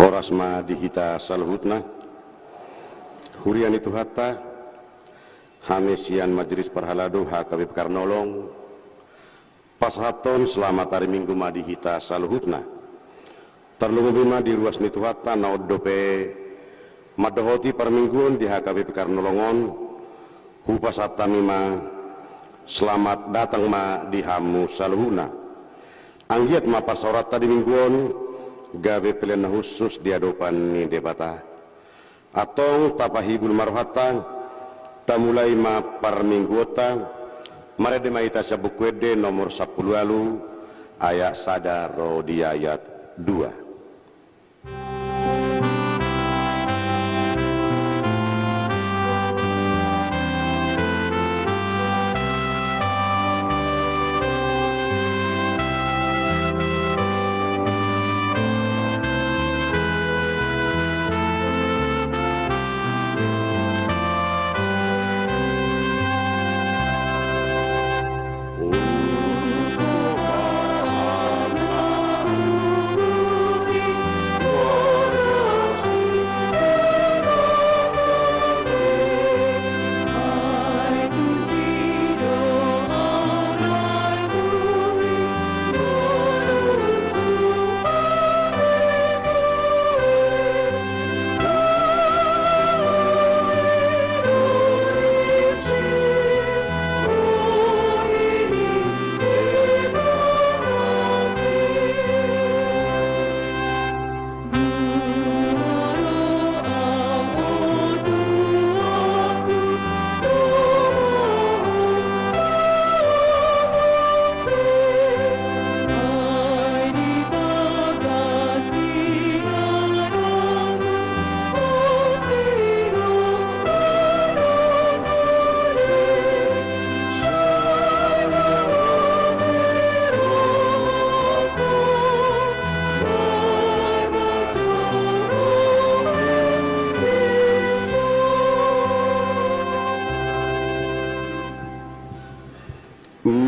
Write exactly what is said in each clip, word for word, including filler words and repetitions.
Horas ma di hita saluhutna. Huria ni Tuhanta, hami sian Majelis Parhalado H K B P Karnolong, pasahathon selamat ari Minggu ma di hita saluhutna. Tarlumobi ma di ruas ni Tuhanta na on dope mandohoti parmingguon di H K B P Karnolong on, hupasahat hami ma, selamat datang ma di hamu saluhutna. Anggiat ma parsaoranta di Minggu on gabe pelean na hushus di adopan ni Debata. Antong tapahibul ma rohanta, tamulai ma parmingguonta. Marende ma hita sian Buku Ende nomor sampulu ualu, ayat sada ro di ayat dua.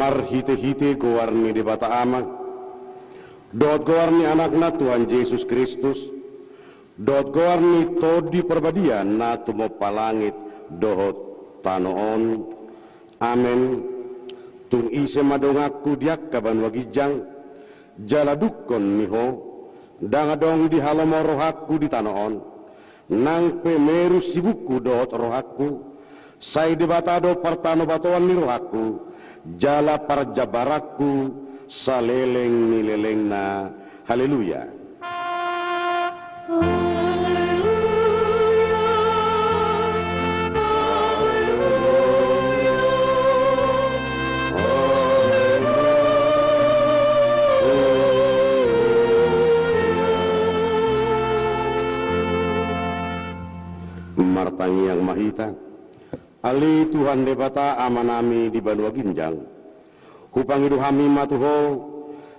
Marhitehite goar ni Debata Ama, dohot goar ni Anakna Tuhan Jesus Kristus, dohot goar ni Tondi Parbadia na tumompa langit dohot tano on. Amen. Tung ise ma donganku di angka banua ginjang, jala dungkon ni Ho, ndang adong dihalomohon rohangku di tano on, nang pe meru sibukku dohot rohangku, sai Debata do partanobatoan ni rohangku, jala parjambaranku saleleng ni lelengna. Haleluya. Martangiang ma hita. Ale Tuhan Debata Amanami di banua ginjang, hupangido hami ma tu Ho,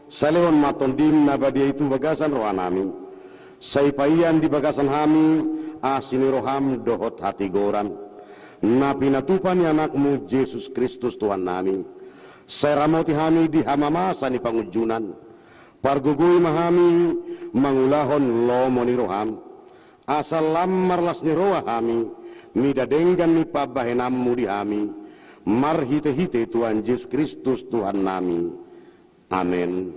sai lehon ma Tondim na badia i tu bagasan rohanami, sai paian di bagasan hami asi ni roham dohot hatigoran, na pinatupa ni Anakmu Jesus Kristus Tuhannami. Sai ramoti hami di hamamasa ni pangunjunan, pargogoi ma hami mangulahon lomo ni roham, asa lam marlas ni roha hami mida denggan ni pambahenanmu di hami, marhitehite Tuhan Jesus Kristus Tuhannami. Amen.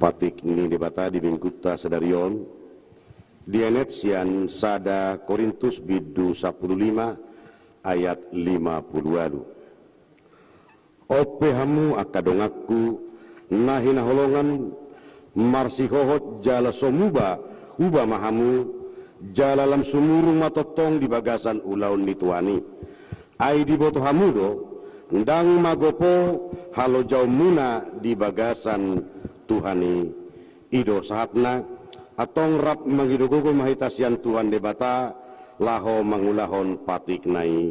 Patik ni Debata di minggunta sadari on, dienet sian sada Korintus bindu sampulu lima ayat lima pulu ualu. On pe hamu angka donganku na hinaholongan, marsihohot jala so muba uba ma hamu, jala lam sumurung ma tongtong di bagasan ulaon ni Tuhan i. Ai diboto hamu do, ndang magopo halojaonmuna di bagasan Tuhan i. I do sahatna, antong rap mangido gogo ma hita sian Tuhan Debata, laho mangulahon patikna i.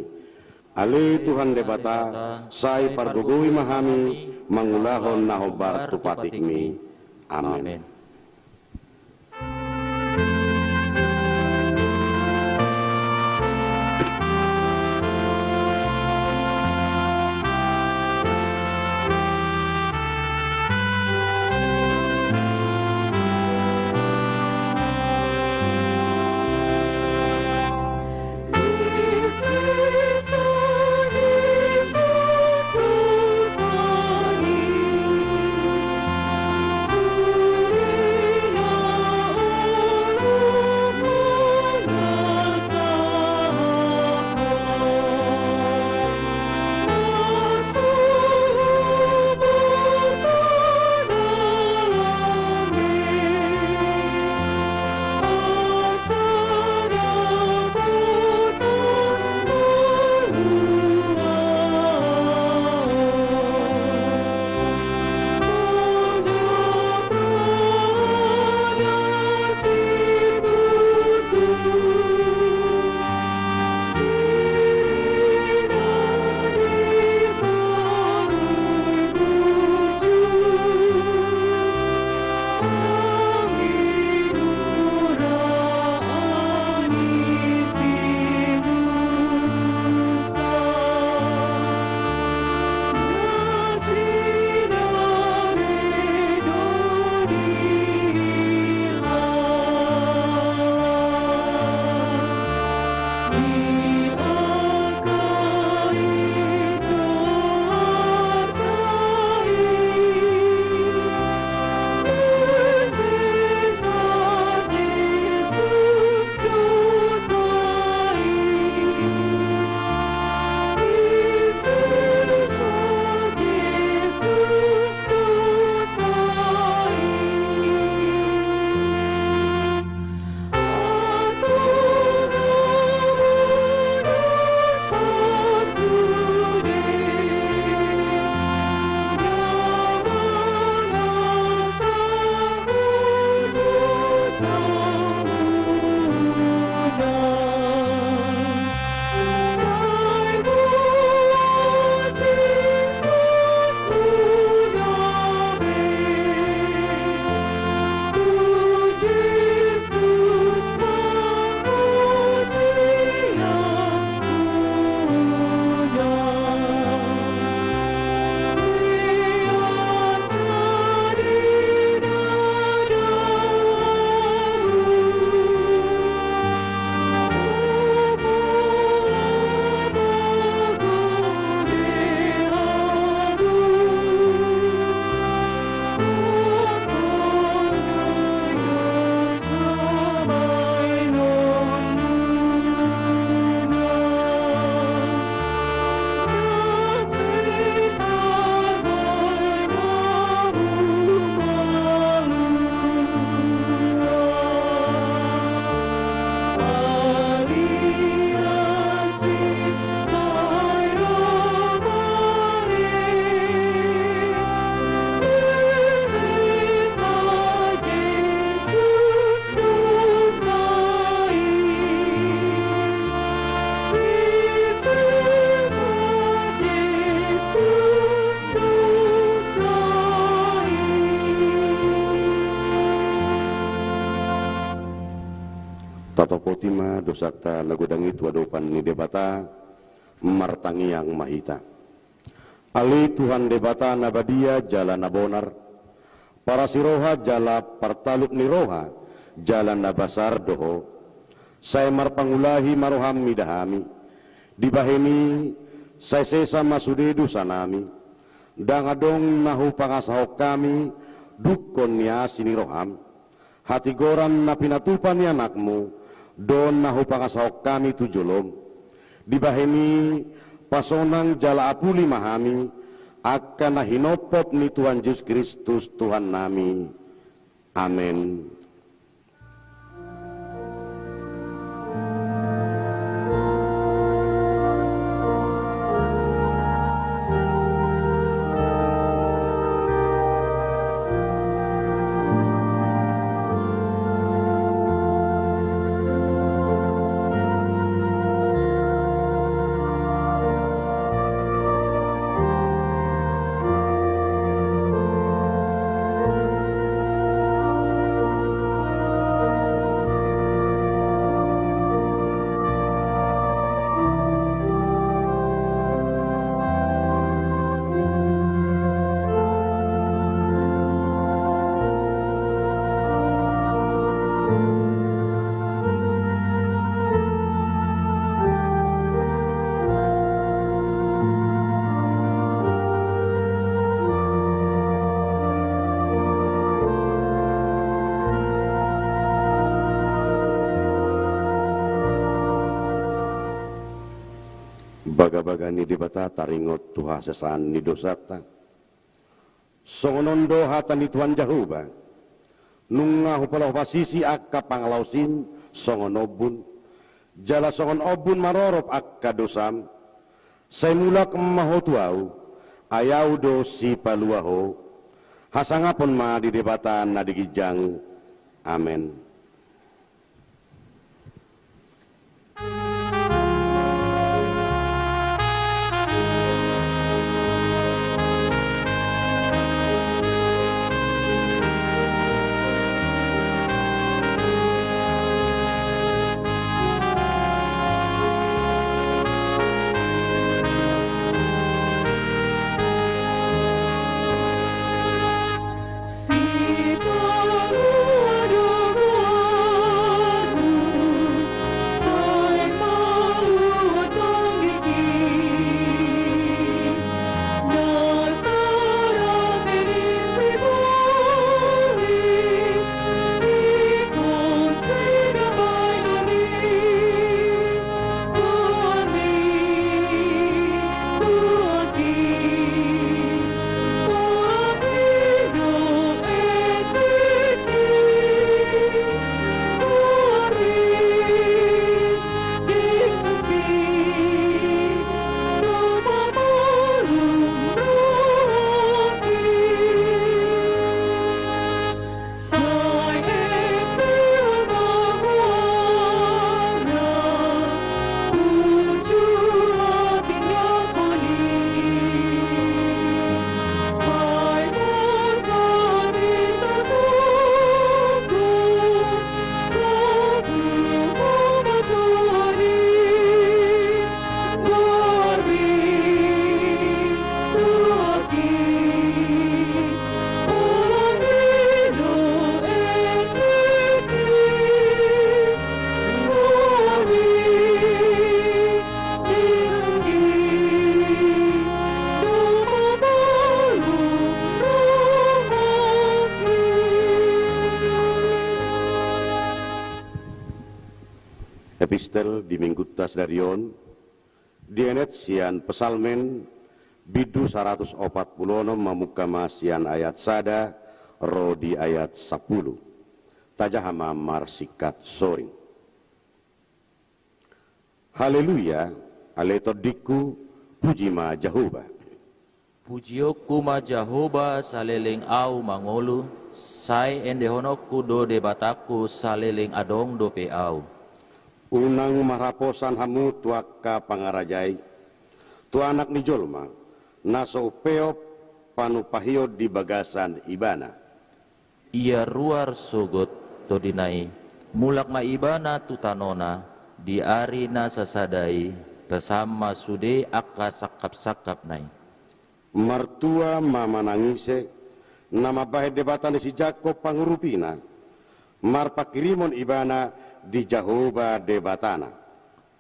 Ale Tuhan Debata, sai pargogoi ma hami mangulahon na hombar tu patikmi. Amen. Tatopoti ma dosanta na godang i tu adopan ni Debata, martangiang ma hita. Ale Tuhan Debata na badia jala na bonar, parasi roha jala partalup ni roha jala na basar do Ho. Sai marpangulahi ma roham mida hami. Dibahen i, sai sesa ma sude dosanami. Ndang adong na hupangasahon hami Dungkon ni asi ni roham, hatigoran na pinatupa ni anakmu, do na hupangasahon hami tu jolom. Dibahen i pasonang jala apuli ma hami, angka na hinophop ni Tuhan Jesus Kristus Tuhannami. Amen. Bagabaga ni Debata taringot tu hasesaan ni dosanta. Songon on do hata ni Tuhan Jahowa: Nunga hupalua pasisi angka pangalaosim songon ombun, jala songon ombun marorop angka dosam. Sai mulak ma ho tu Ahu, ai Ahu do sipalua ho. Hasangapon ma di Debata na di ginjang. Amen. Epistel di Minggunta sadari on dienet sian Psalmen bindu saratus opat pulu onom, mamungka ma sian ayat sada ro di ayat sampulu. Tajaha ma marsingkat soring. Haleluya, ale tondingku, puji ma Jahowa. Pujionku ma Jahowa saleleng ahu mangolu, sai endehononku do Debatangku saleleng adong dope ahu. Unang marhaposan hamu tu angka pangaraja i, tu Anak ni jolma, na so umpeop panumpahion di bagasan Ibana. Ia ruar sogot tondina i, mulak ma Ibana tu tanona, di ari na sasada i, pesan ma sude angka sangkapsangkapna i. Martua ma manang ise na mambahen Debata ni si Jakkob pangurupina, marpanghirimon ibana di Jahowa Debatana.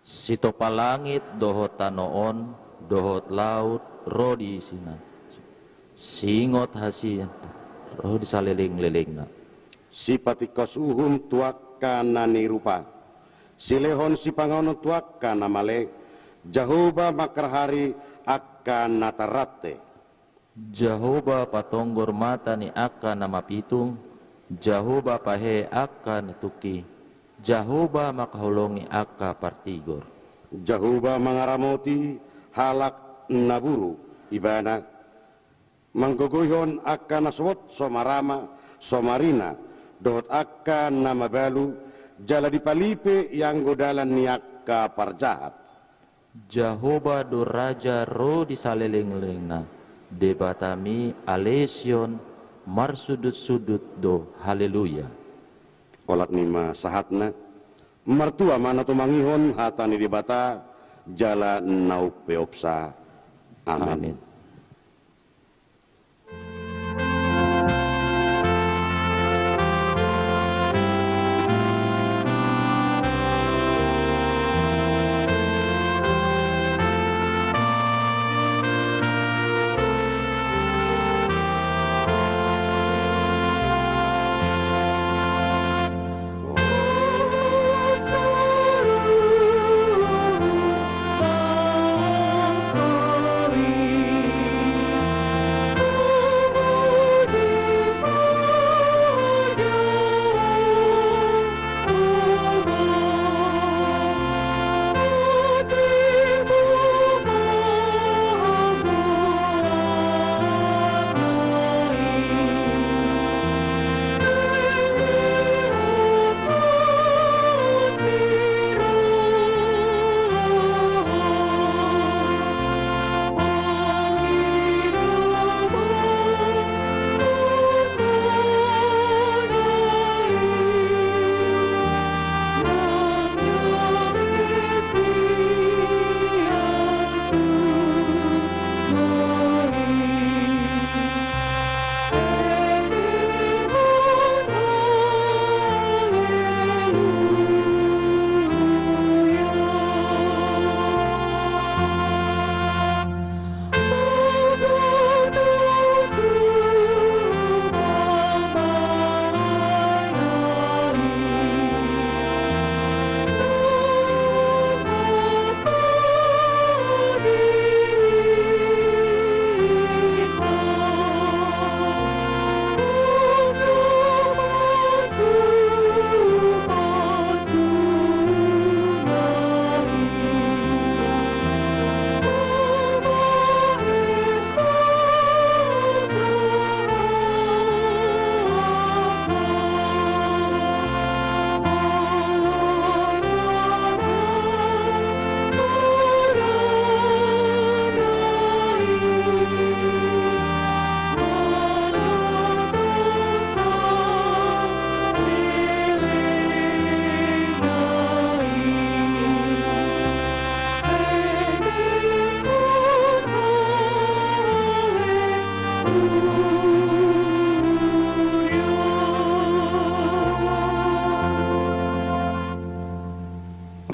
Sitompa langit dohot tano on, dohot laut ro di isina. Siingot hasi-, ro di salelenglelengna. Sipatingkos uhum tu angka na nirupa, silehon sipanganon tu angka na male, Jahowa mangharhari angka na tarrante. Jahowa patonggor mata ni angka na mapitung, Jahowa pahehe angka na tungki, Jahowa manghaholongi angka partigor. Jahowa mangaramoti halak na buru Ibana, manggogoihon angka na sogot so marama, so marina, dohot angka na mabalu, jala dipalipe ianggo dalan ni angka parjahat. Jahowa do raja ro di salelenglelengna, Debatami ale Sion marsundutsundut do. Haleluya. Olat ni ma sahatna, martua ma na tumangihon hata ni Debata, jala na umpeopsa. Amen. Amen.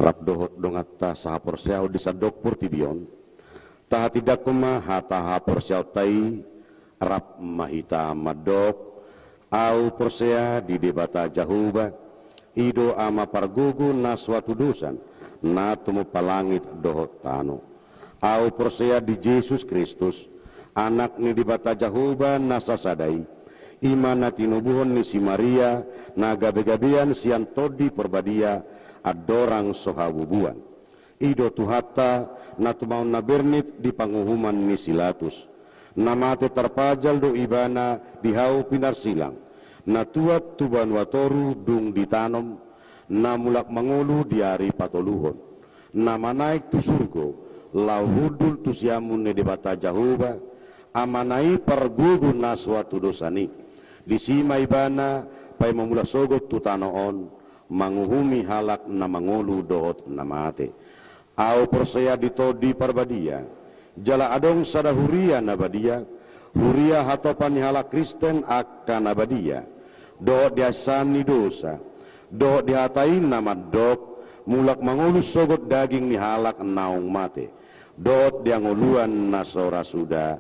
Rap dohot donganta sahaporseaon di sandok portibi on, tahatindangkon ma hata haporseaonta i. Rap ma hita mandok: Ahu porsea di Debata Jahowa, i do Ama pargogo na so hatudosan, na tumompa langit dohot tano. Ahu porsea di Jesus Kristus, Anak ni Debata Jahowa na sasada i, i ma na tinubuhon ni si Maria, na gabegabean sian Tondi Parbadia, andorang so habubuan. I do Tuhanta, na tumaon na bernit di panguhuman ni si Latus. Na mate tarpajal do Ibana di hau pinarsilang. Na tuat tu banua toru dung ditanom, na mulak mangolu di ari patoluhon. Na manaek tu surgo, laho hundul tu siamun ni Debata Jahowa, Amana i pargogo na so hatudosan i. Disi ma Ibana paima mulak sogot tu tano on, manguhumi halak na mangolu dohot na mate. Ahu porsea di Tondi Parbadia, jala adong sada huria na badia, huria hatopan ni halak Kristen angka na badia, dohot di hahisahan ni dosa, dohot di hata i na mandok, mulak mangolu sogot daging ni halak naung mate, dohot di hangoluan na so ra suda.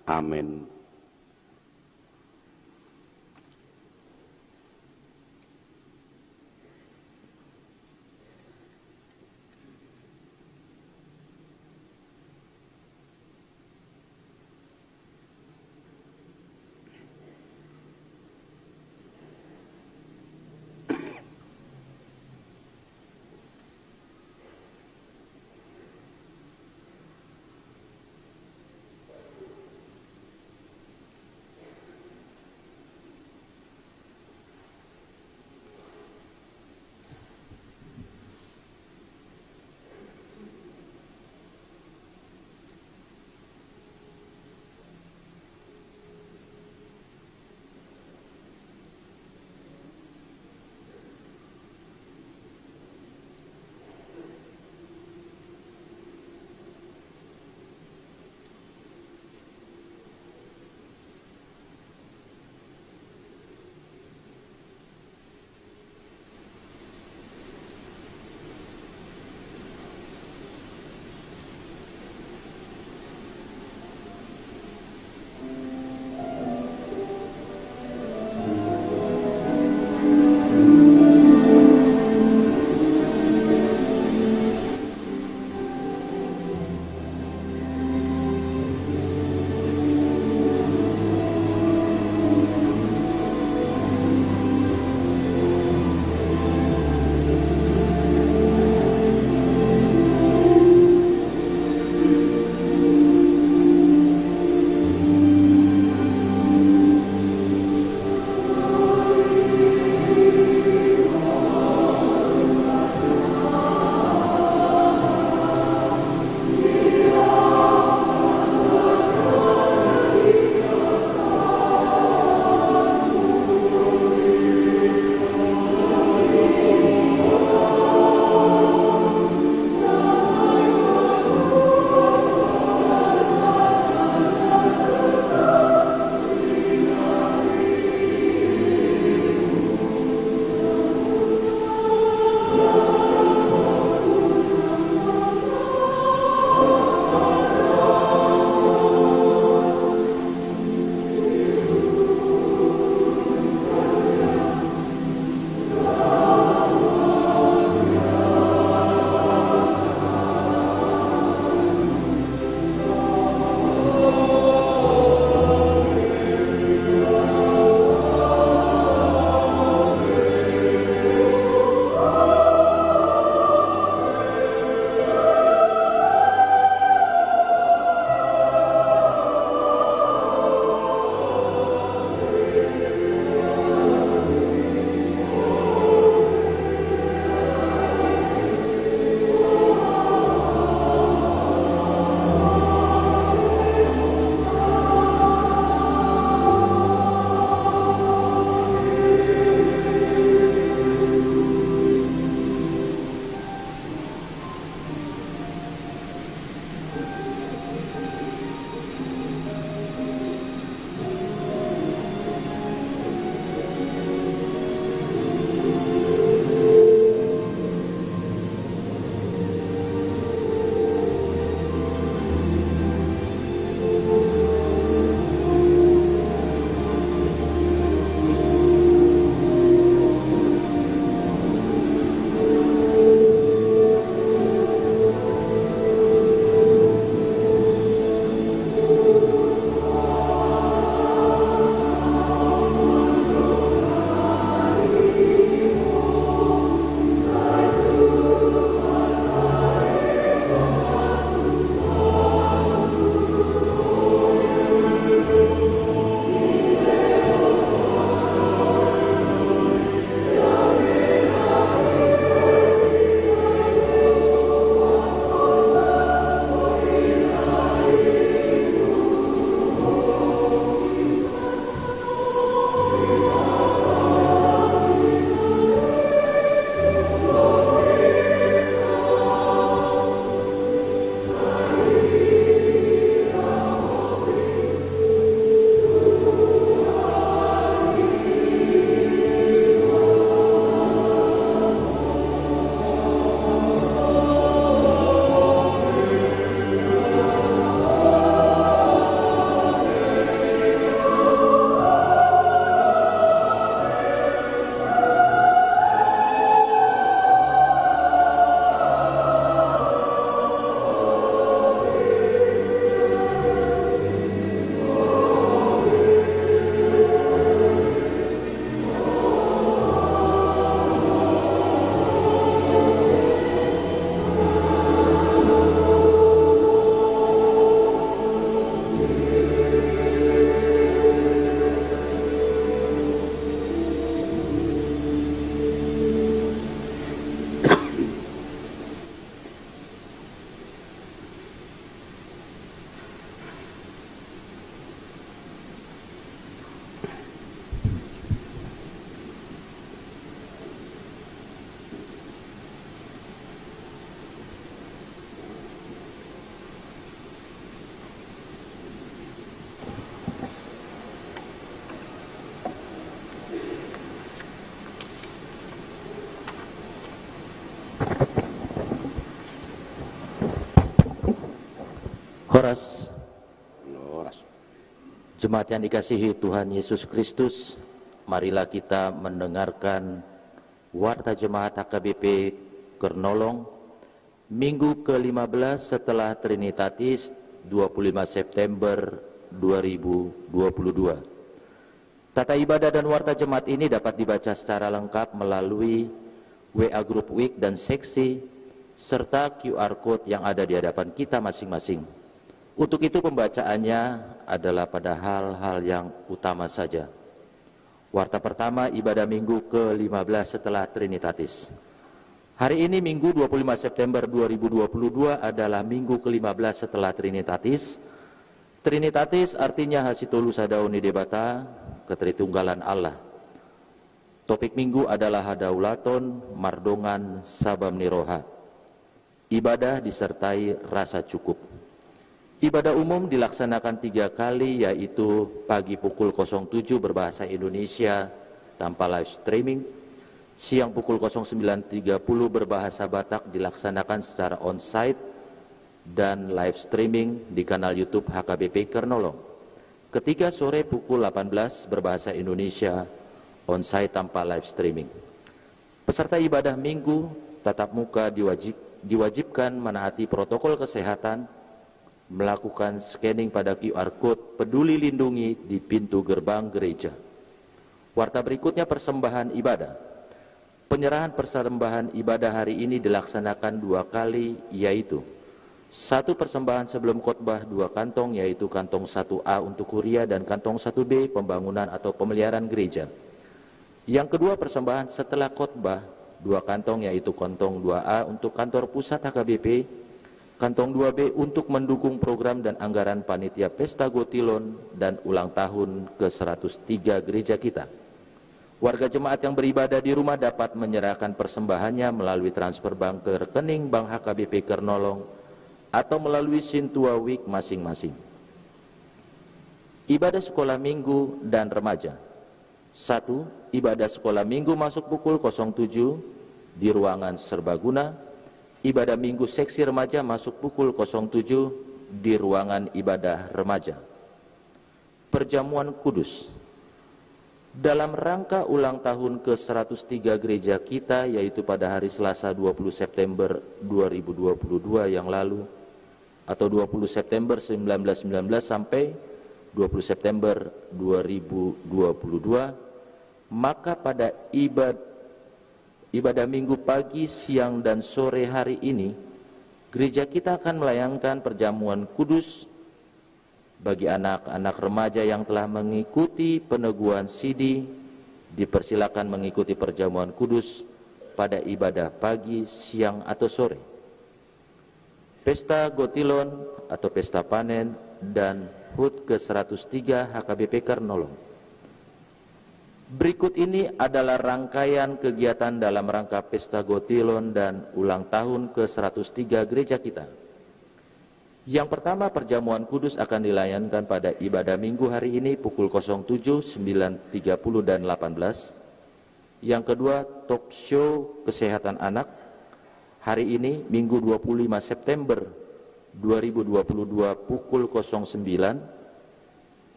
Amen. Horas. Horas. Jemaat yang dikasihi Tuhan Yesus Kristus, marilah kita mendengarkan Warta Jemaat H K B P Kernolong, Minggu ke lima belas setelah Trinitatis, dua puluh lima September dua ribu dua puluh dua. Tata ibadah dan warta jemaat ini dapat dibaca secara lengkap melalui W A grup wik dan seksi, serta Q R code yang ada di hadapan kita masing-masing. Untuk itu, pembacaannya adalah pada hal-hal yang utama saja. Warta pertama, ibadah Minggu ke lima belas setelah Trinitatis. Hari ini, Minggu, dua puluh lima September dua ribu dua puluh dua, adalah Minggu ke lima belas setelah Trinitatis. Trinitatis artinya hasitolusadaon ni Debata, Ketritunggalan Allah. Topik Minggu adalah hadaulaton mardongan sabam ni roha. Ibadah disertai rasa cukup. Ibadah umum dilaksanakan tiga kali, yaitu pagi pukul kosong tujuh berbahasa Indonesia tanpa live streaming, siang pukul kosong sembilan tiga puluh berbahasa Batak dilaksanakan secara onsite dan live streaming di kanal YouTube H K B P Kernolong. Ketiga sore pukul delapan belas berbahasa Indonesia, onsite tanpa live streaming. Peserta ibadah Minggu tatap muka diwajib-, diwajibkan menaati protokol kesehatan, melakukan scanning pada Q R code Peduli Lindungi di pintu gerbang gereja. Warta berikutnya, persembahan ibadah. Penyerahan persembahan ibadah hari ini dilaksanakan dua kali, yaitu satu, persembahan sebelum khotbah dua kantong, yaitu kantong satu A untuk kuria dan kantong satu B pembangunan atau pemeliharaan gereja. Yang kedua, persembahan setelah khotbah dua kantong, yaitu kantong dua A untuk kantor pusat H K B P, kantong dua B untuk mendukung program dan anggaran panitia Pesta Gotilon dan ulang tahun ke seratus tiga gereja kita. Warga jemaat yang beribadah di rumah dapat menyerahkan persembahannya melalui transfer bank ke rekening bank H K B P Kernolong atau melalui Sintua Wik masing-masing. Ibadah sekolah minggu dan remaja. Satu, ibadah sekolah minggu masuk pukul kosong tujuh di ruangan serbaguna. Ibadah minggu seksi remaja masuk pukul kosong tujuh di ruangan ibadah remaja. Perjamuan kudus. Dalam rangka ulang tahun ke seratus tiga gereja kita, yaitu pada hari Selasa dua puluh September dua ribu dua puluh dua yang lalu, atau dua puluh September sembilan belas sembilan belas sampai dua puluh September dua ribu dua puluh dua, maka pada ibad-, ibadah Minggu pagi, siang, dan sore hari ini, gereja kita akan melayangkan perjamuan kudus. Bagi anak-anak remaja yang telah mengikuti peneguhan sidi, dipersilakan mengikuti perjamuan kudus pada ibadah pagi, siang, atau sore. Pesta Gotilon atau Pesta Panen dan hut ke seratus tiga H K B P Kernolong. Berikut ini adalah rangkaian kegiatan dalam rangka Pesta Gotilon dan ulang tahun ke seratus tiga gereja kita. Yang pertama, perjamuan kudus akan dilayankan pada ibadah Minggu hari ini pukul kosong tujuh, sembilan tiga puluh, dan delapan belas. Yang kedua, talk show kesehatan anak hari ini, Minggu dua puluh lima September dua ribu dua puluh dua, pukul kosong sembilan,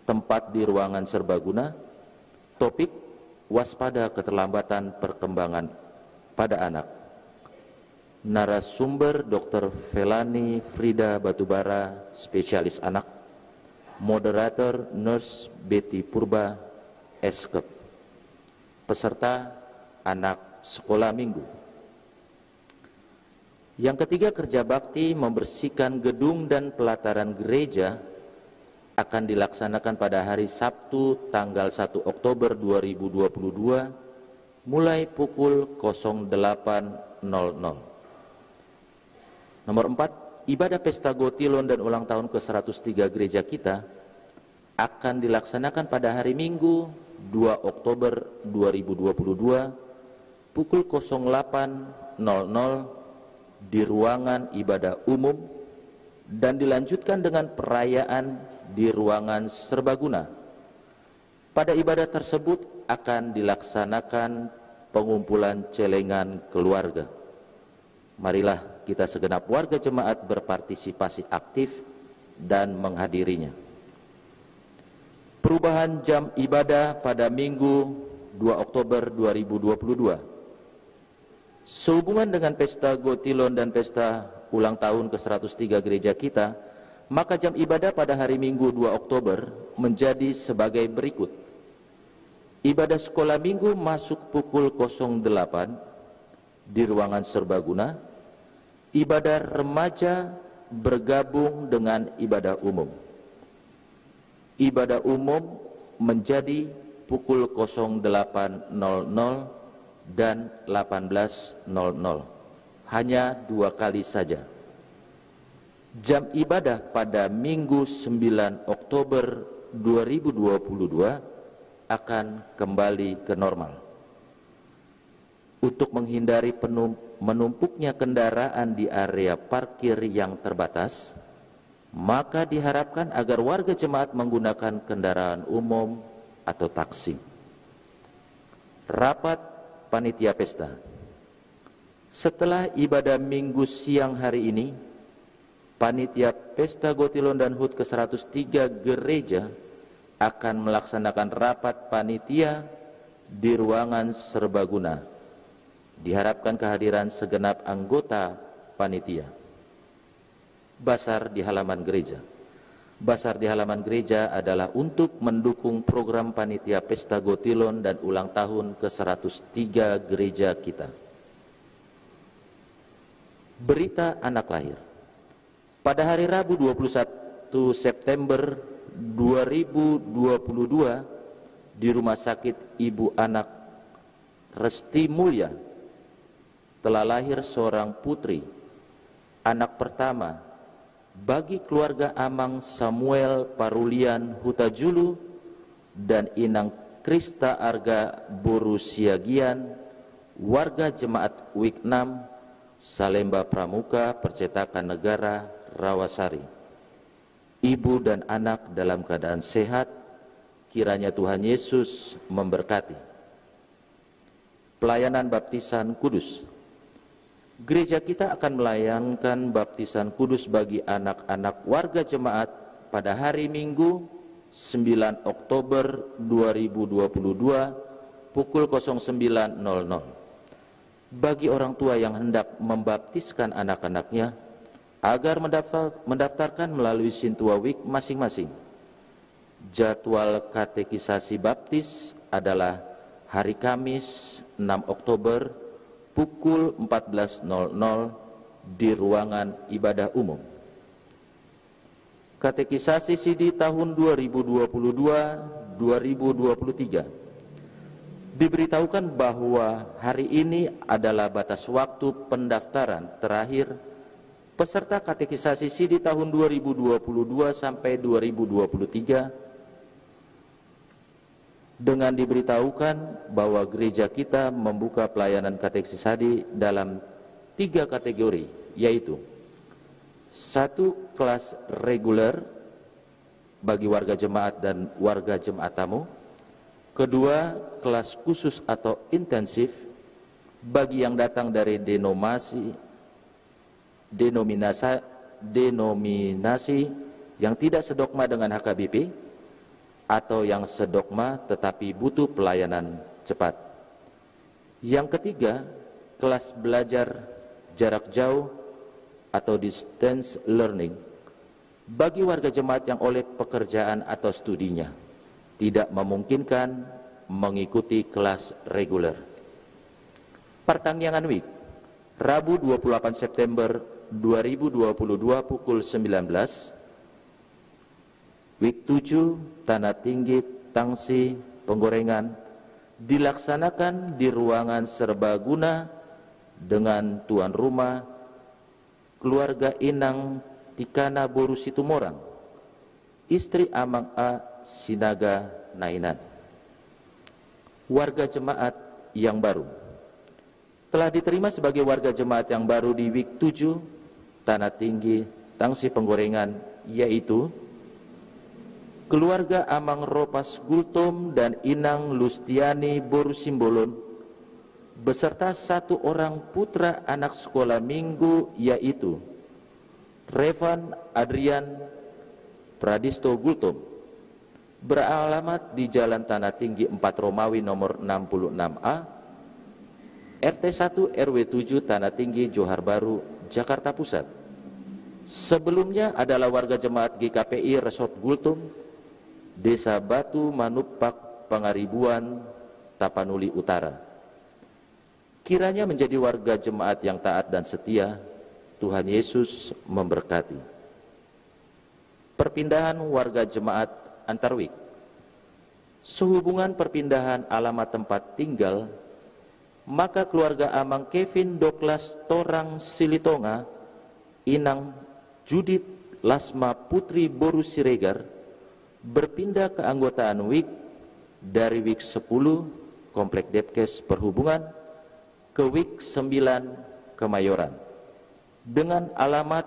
tempat di ruangan serbaguna. Topik, waspada keterlambatan perkembangan pada anak. Narasumber, Dokter Felani Frida Batubara, spesialis anak. Moderator, Nurse Betty Purba, Eskep. Peserta, anak sekolah minggu. Yang ketiga, kerja bakti membersihkan gedung dan pelataran gereja akan dilaksanakan pada hari Sabtu, tanggal satu Oktober dua ribu dua puluh dua, mulai pukul kosong delapan nol nol. Nomor empat, ibadah Pesta Gotilon dan ulang tahun ke seratus tiga gereja kita akan dilaksanakan pada hari Minggu, dua Oktober dua ribu dua puluh dua, pukul kosong delapan nol nol di ruangan ibadah umum dan dilanjutkan dengan perayaan di ruangan serbaguna. Pada ibadah tersebut akan dilaksanakan pengumpulan celengan keluarga. Marilah kita segenap warga jemaat berpartisipasi aktif dan menghadirinya. Perubahan jam ibadah pada Minggu dua Oktober dua ribu dua puluh dua. Sehubungan dengan pesta Gotilon dan pesta ulang tahun ke seratus tiga gereja kita, maka jam ibadah pada hari Minggu dua Oktober menjadi sebagai berikut. Ibadah sekolah minggu masuk pukul kosong delapan di ruangan serbaguna. Ibadah remaja bergabung dengan ibadah umum. Ibadah umum menjadi pukul kosong delapan nol nol dan delapan belas nol nol. Hanya dua kali saja. Jam ibadah pada Minggu sembilan Oktober dua ribu dua puluh dua akan kembali ke normal. Untuk menghindari penum-, menumpuknya kendaraan di area parkir yang terbatas, maka diharapkan agar warga jemaat menggunakan kendaraan umum atau taksi. Rapat panitia pesta. Setelah ibadah Minggu siang hari ini, panitia Pesta Gotilon dan hut ke seratus tiga gereja akan melaksanakan rapat panitia di ruangan serbaguna. Diharapkan kehadiran segenap anggota panitia. Basar di halaman gereja. Basar di halaman gereja adalah untuk mendukung program panitia Pesta Gotilon dan ulang tahun ke seratus tiga gereja kita. Berita anak lahir. Pada hari Rabu dua puluh satu September dua ribu dua puluh dua, di Rumah Sakit Ibu Anak Resti Mulia, telah lahir seorang putri, anak pertama, bagi keluarga Amang Samuel Parulian Hutajulu dan Inang Krista Arga boru Siagian, warga Jemaat Wik enam, Salemba Pramuka, Percetakan Negara, Rawasari. Ibu dan anak dalam keadaan sehat, kiranya Tuhan Yesus memberkati. Pelayanan baptisan kudus. Gereja kita akan melayangkan baptisan kudus bagi anak-anak warga jemaat pada hari Minggu, sembilan Oktober dua ribu dua puluh dua, pukul kosong sembilan nol nol. Bagi orang tua yang hendak membaptiskan anak-anaknya, agar mendaftar-, mendaftarkan melalui Sintua Wik masing-masing. Jadwal katekisasi baptis adalah hari Kamis, enam Oktober, pukul empat belas nol nol di ruangan ibadah umum. Katekisasi Sidi tahun dua ribu dua puluh dua, dua ribu dua puluh tiga. Diberitahukan bahwa hari ini adalah batas waktu pendaftaran terakhir peserta katekisasi Sidi tahun dua ribu dua puluh dua sampai dua ribu dua puluh tiga, dengan diberitahukan bahwa gereja kita membuka pelayanan katekisasi dalam tiga kategori, yaitu: satu, kelas reguler bagi warga jemaat dan warga jemaat tamu. Kedua, kelas khusus atau intensif bagi yang datang dari denominasi, denominasa-, denominasi yang tidak sedogma dengan H K B P atau yang sedogma tetapi butuh pelayanan cepat. Yang ketiga, kelas belajar jarak jauh atau distance learning bagi warga jemaat yang oleh pekerjaan atau studinya tidak memungkinkan mengikuti kelas reguler. Partangiangan Wik, Rabu dua puluh delapan September dua ribu dua puluh dua pukul sembilan belas, Wik tujuh, Tanah Tinggi, Tangsi, Penggorengan, dilaksanakan di ruangan serbaguna dengan tuan rumah keluarga Inang Tikana boru Situmorang, istri Amang A Sinaga Nainan. Warga jemaat yang baru telah diterima sebagai warga jemaat yang baru di Wik tujuh, Tanah Tinggi, Tangsi Penggorengan, yaitu keluarga Amang Ropas Gultom dan Inang Lustiani boru Simbolon, beserta satu orang putra anak sekolah minggu, yaitu Revan Adrian Pradisto Gultom, beralamat di Jalan Tanah Tinggi empat Romawi nomor enam puluh enam A, R T satu R W tujuh Tanah Tinggi, Johar Baru, Jakarta Pusat. Sebelumnya adalah warga jemaat G K P I Resort Gultom, Desa Batu Manumpak, Pangaribuan, Tapanuli Utara. Kiranya menjadi warga jemaat yang taat dan setia. Tuhan Yesus memberkati. Perpindahan warga jemaat antar wik. Sehubungan perpindahan alamat tempat tinggal, maka keluarga Amang Kevin Douglas Torang Silitonga, Inang Judith Lasma Putri boru Siregar, berpindah keanggotaan wik dari wik sepuluh Komplek Depkes Perhubungan ke wik sembilan Kemayoran, dengan alamat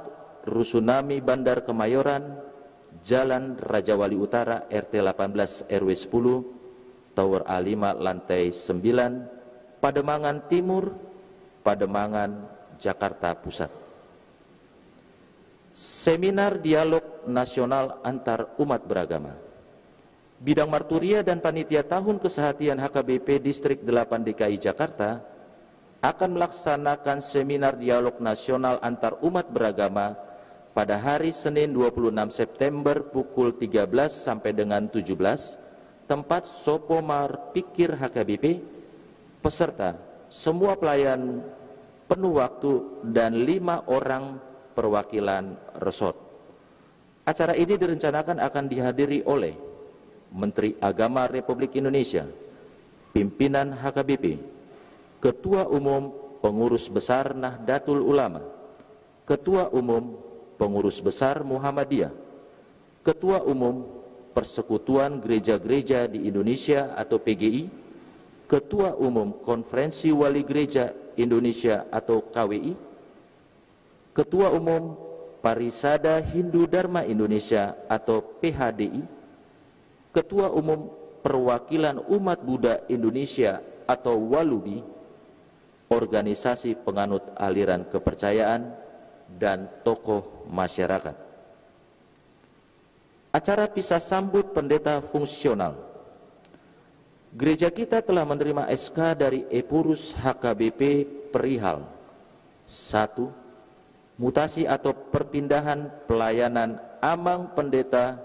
Rusunami Bandar Kemayoran, Jalan Raja Wali Utara, R T delapan belas R W sepuluh, Tower A lima, lantai sembilan, Pademangan Timur, Pademangan, Jakarta Pusat. Seminar Dialog Nasional Antar Umat Beragama. Bidang Marturia dan Panitia Tahun Kesehatian H K B P Distrik delapan D K I Jakarta akan melaksanakan seminar dialog nasional antar umat beragama pada hari Senin dua puluh enam September pukul tiga belas sampai dengan tujuh belas, tempat Sopo Marpikir H K B P, peserta semua pelayan penuh waktu dan lima orang perwakilan resort. Acara ini direncanakan akan dihadiri oleh Menteri Agama Republik Indonesia, pimpinan H K B P, Ketua Umum Pengurus Besar Nahdlatul Ulama, Ketua Umum Pengurus Besar Muhammadiyah, Ketua Umum Persekutuan Gereja-Gereja di Indonesia atau P G I, Ketua Umum Konferensi Wali Gereja Indonesia atau K W I, Ketua Umum Parisada Hindu Dharma Indonesia atau P H D I, Ketua Umum Perwakilan Umat Buddha Indonesia atau Walubi, organisasi penganut aliran kepercayaan, dan tokoh masyarakat. Acara pisah sambut pendeta fungsional. Gereja kita telah menerima S K dari Epurus H K B P perihal: satu, mutasi atau perpindahan pelayanan Amang Pendeta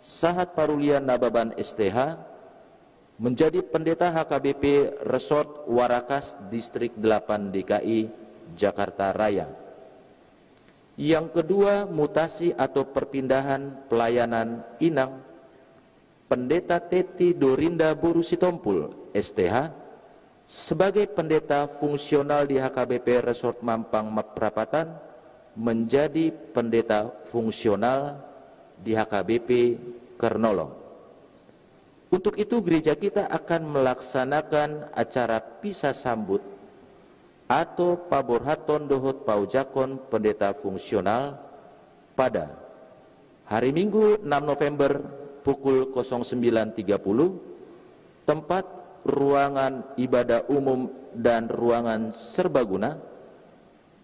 Sahat Parulian Nababan S T H menjadi Pendeta H K B P Resort Warakas Distrik delapan D K I Jakarta Raya. Yang kedua, mutasi atau perpindahan pelayanan Inang Pendeta Teti Dorinda boru Sitompul, S T H, sebagai pendeta fungsional di H K B P Resort Mampang Prapatan menjadi pendeta fungsional di H K B P Kernolong. Untuk itu, gereja kita akan melaksanakan acara pisah sambut atau paborhathon dohot paojakhon pendeta fungsional pada hari Minggu enam November pukul kosong sembilan tiga puluh, tempat ruangan ibadah umum dan ruangan serbaguna,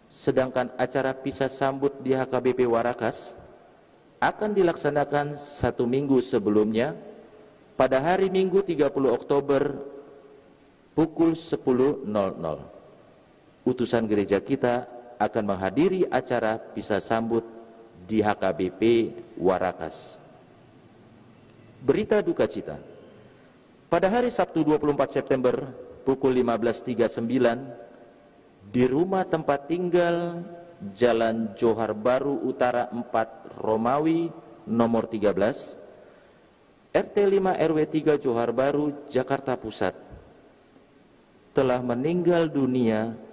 sedangkan acara pisah sambut di H K B P Warakas akan dilaksanakan satu minggu sebelumnya, pada hari Minggu tiga puluh Oktober pukul sepuluh nol nol. Utusan gereja kita akan menghadiri acara pisah sambut di H K B P Warakas. Berita duka cita. Pada hari Sabtu dua puluh empat September pukul lima belas tiga sembilan, di rumah tempat tinggal, Jalan Johar Baru Utara empat Romawi nomor tiga belas, R T lima R W tiga Johar Baru, Jakarta Pusat, telah meninggal dunia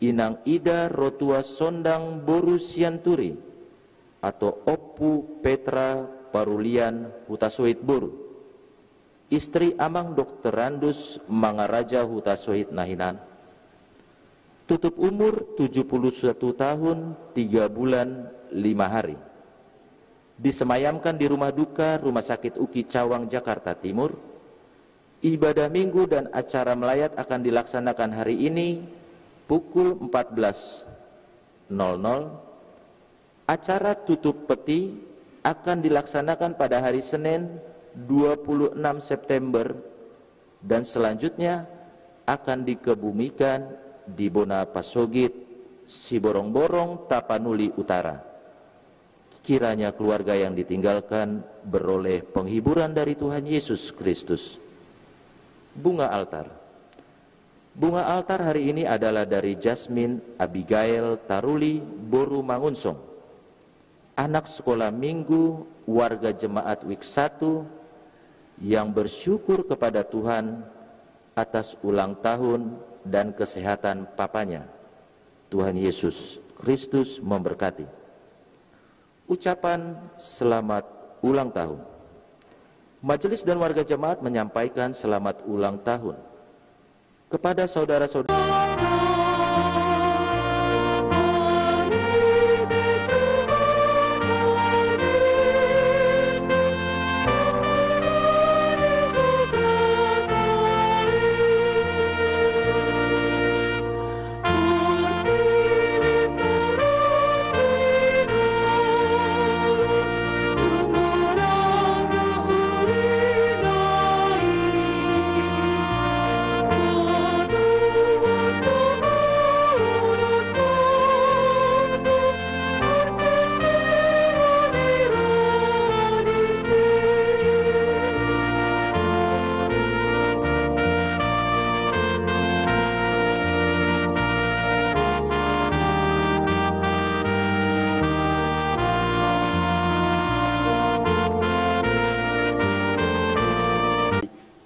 Inang Ida Rotua Sondang boru Sianturi atau Ompu Petra Parulian Hutasoit boru, istri Amang Doktorandus Mangaraja Hutasoit na hinan. Tutup umur tujuh puluh satu tahun, tiga bulan, lima hari. Disemayamkan di rumah duka Rumah Sakit U K I Cawang, Jakarta Timur. Ibadah Minggu dan acara melayat akan dilaksanakan hari ini pukul empat belas nol nol. Acara tutup peti akan dilaksanakan pada hari Senin, dua puluh enam September, dan selanjutnya akan dikebumikan di Bona Pasogit, Siborongborong, Tapanuli Utara. Kiranya keluarga yang ditinggalkan beroleh penghiburan dari Tuhan Yesus Kristus. Bunga altar. Bunga altar hari ini adalah dari Jasmine Abigail Taruli, Boru Mangunsong, anak sekolah minggu warga jemaat Wik satu yang bersyukur kepada Tuhan atas ulang tahun dan kesehatan papanya. Tuhan Yesus Kristus memberkati. Ucapan selamat ulang tahun. Majelis dan warga jemaat menyampaikan selamat ulang tahun kepada saudara-saudara.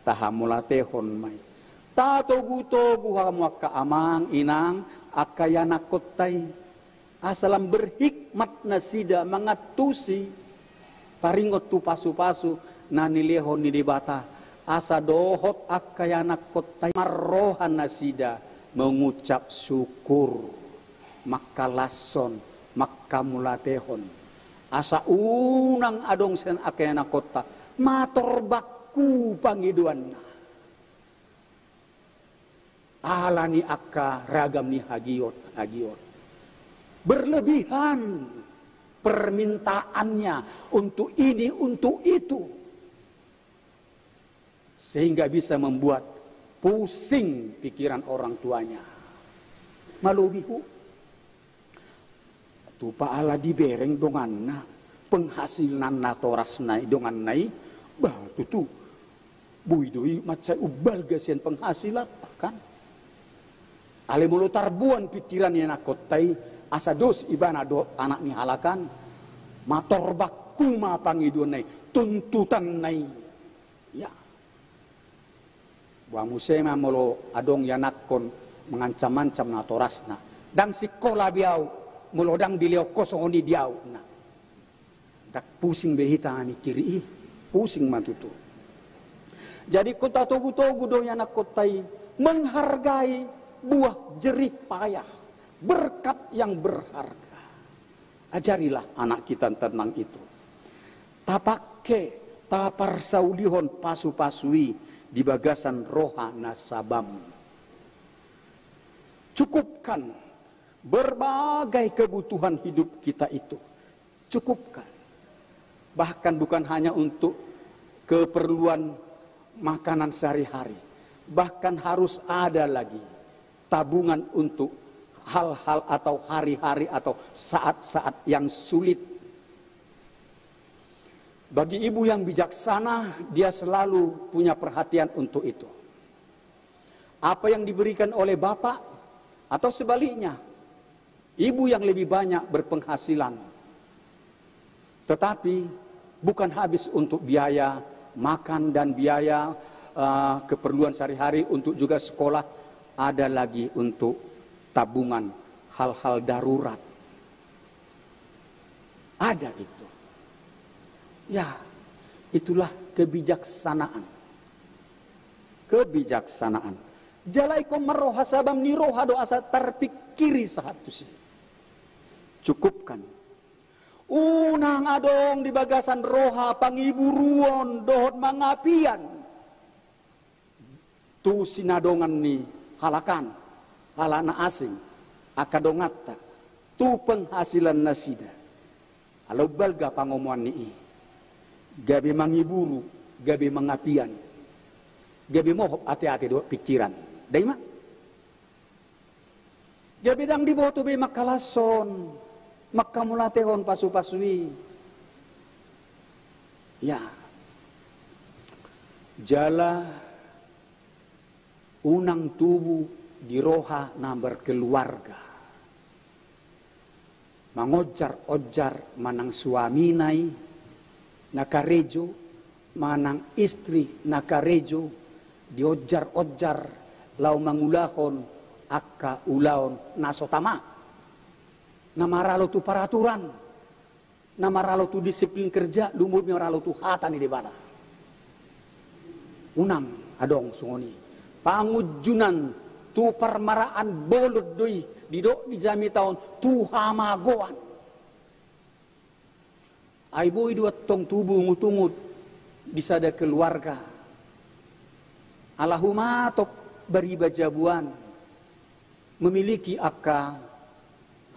Tahamulatehon ma i. Tatogutogu hamu angka amang, inang, angka ianakhonta i. Asa lam berhikmat nasida mangantusi, taringot tu pasupasu na nilehon ni Debata, asa dohot angka ianakhonta i marroha nasida mengucap syukur, mangkalashon, mangkamulatehon. Asa unang adong sian angka ianakhonta matorbakku pangidoanna. Ala ni angka ragam ni hagiot, hagiot. Berlebihan permintaannya untuk ini, untuk itu. Sehingga bisa membuat pusing pikiran orang tuanya. Malobi hu. Tupa ala dibereng donganna, penghasilan natorasna i donganna i, bah, tutu. Boi do i mansai umbalga sian penghasilan, kan? Alai molo tarboan pikiran ni ianakhonta i, asa dos ibana dohot anak ni halak an, matorbakku ma pangidoanna i, tuntutanna i. Ya. Boha muse ma molo adong ianakhon mangancam-ancam natorasna. Ndang sikola be au, molo ndang dilehon ho songon i di au, na. Ndang pusing be hita mamikiri i, pusing ma tutu. Jadi ingkon tatogutogu do ianakhonta i menghargai buah jerih payah, berkat yang berharga. Ajarilah anak kita tentang itu. Tapake, taparsaulihon pasupasu i di bagasan roha na sabam. Cukupkan berbagai kebutuhan hidup kita itu. Cukupkan. Bahkan bukan hanya untuk keperluan makanan sehari-hari. Bahkan harus ada lagi tabungan untuk hal-hal atau hari-hari atau saat-saat yang sulit. Bagi ibu yang bijaksana, dia selalu punya perhatian untuk itu. Apa yang diberikan oleh bapak, atau sebaliknya, ibu yang lebih banyak berpenghasilan, tetapi bukan habis untuk biaya makan dan biaya, eh, keperluan sehari-hari, untuk juga sekolah, ada lagi untuk tabungan hal-hal darurat. Ada itu. Ya, itulah kebijaksanaan. Kebijaksanaan. Jala ingkon marroha sabam ni roha do asa tarpingkiri sahat tusi. Cukupkan. Unang adong di bagasan roha pangiburuon dohot mangapian tu sinadongan ni halak an, halak na asing, angka donganta, tu penghasilan nasida. Ala umbalga pangomoan ni i, gabe mangiburu, gabe mangapian, gabe mohop ateate dohot pingkiran. Dai ma. Gabe ndang diboto be mangkalashon, manghamauliatehon pasupasu i. Ya. Jala unang tubu di roha na markeluarga mangonjar-onjar manang suamina i na karejo, manang istri na karejo, dionjar-onjar laho mangulahon angka ulaon na so tama, na maralo tu paraturan, na maralo tu disiplin kerja, lumobi maralo tu hata ni Debata. Unang adong songon i. Pangunjunan tu parmaraan bolon do i, didok di jamita on tu hamagoan. Ai boi do antong tubu ungut-ungut di sada keluarga. Ala humatop bariba jabuan, memiliki angka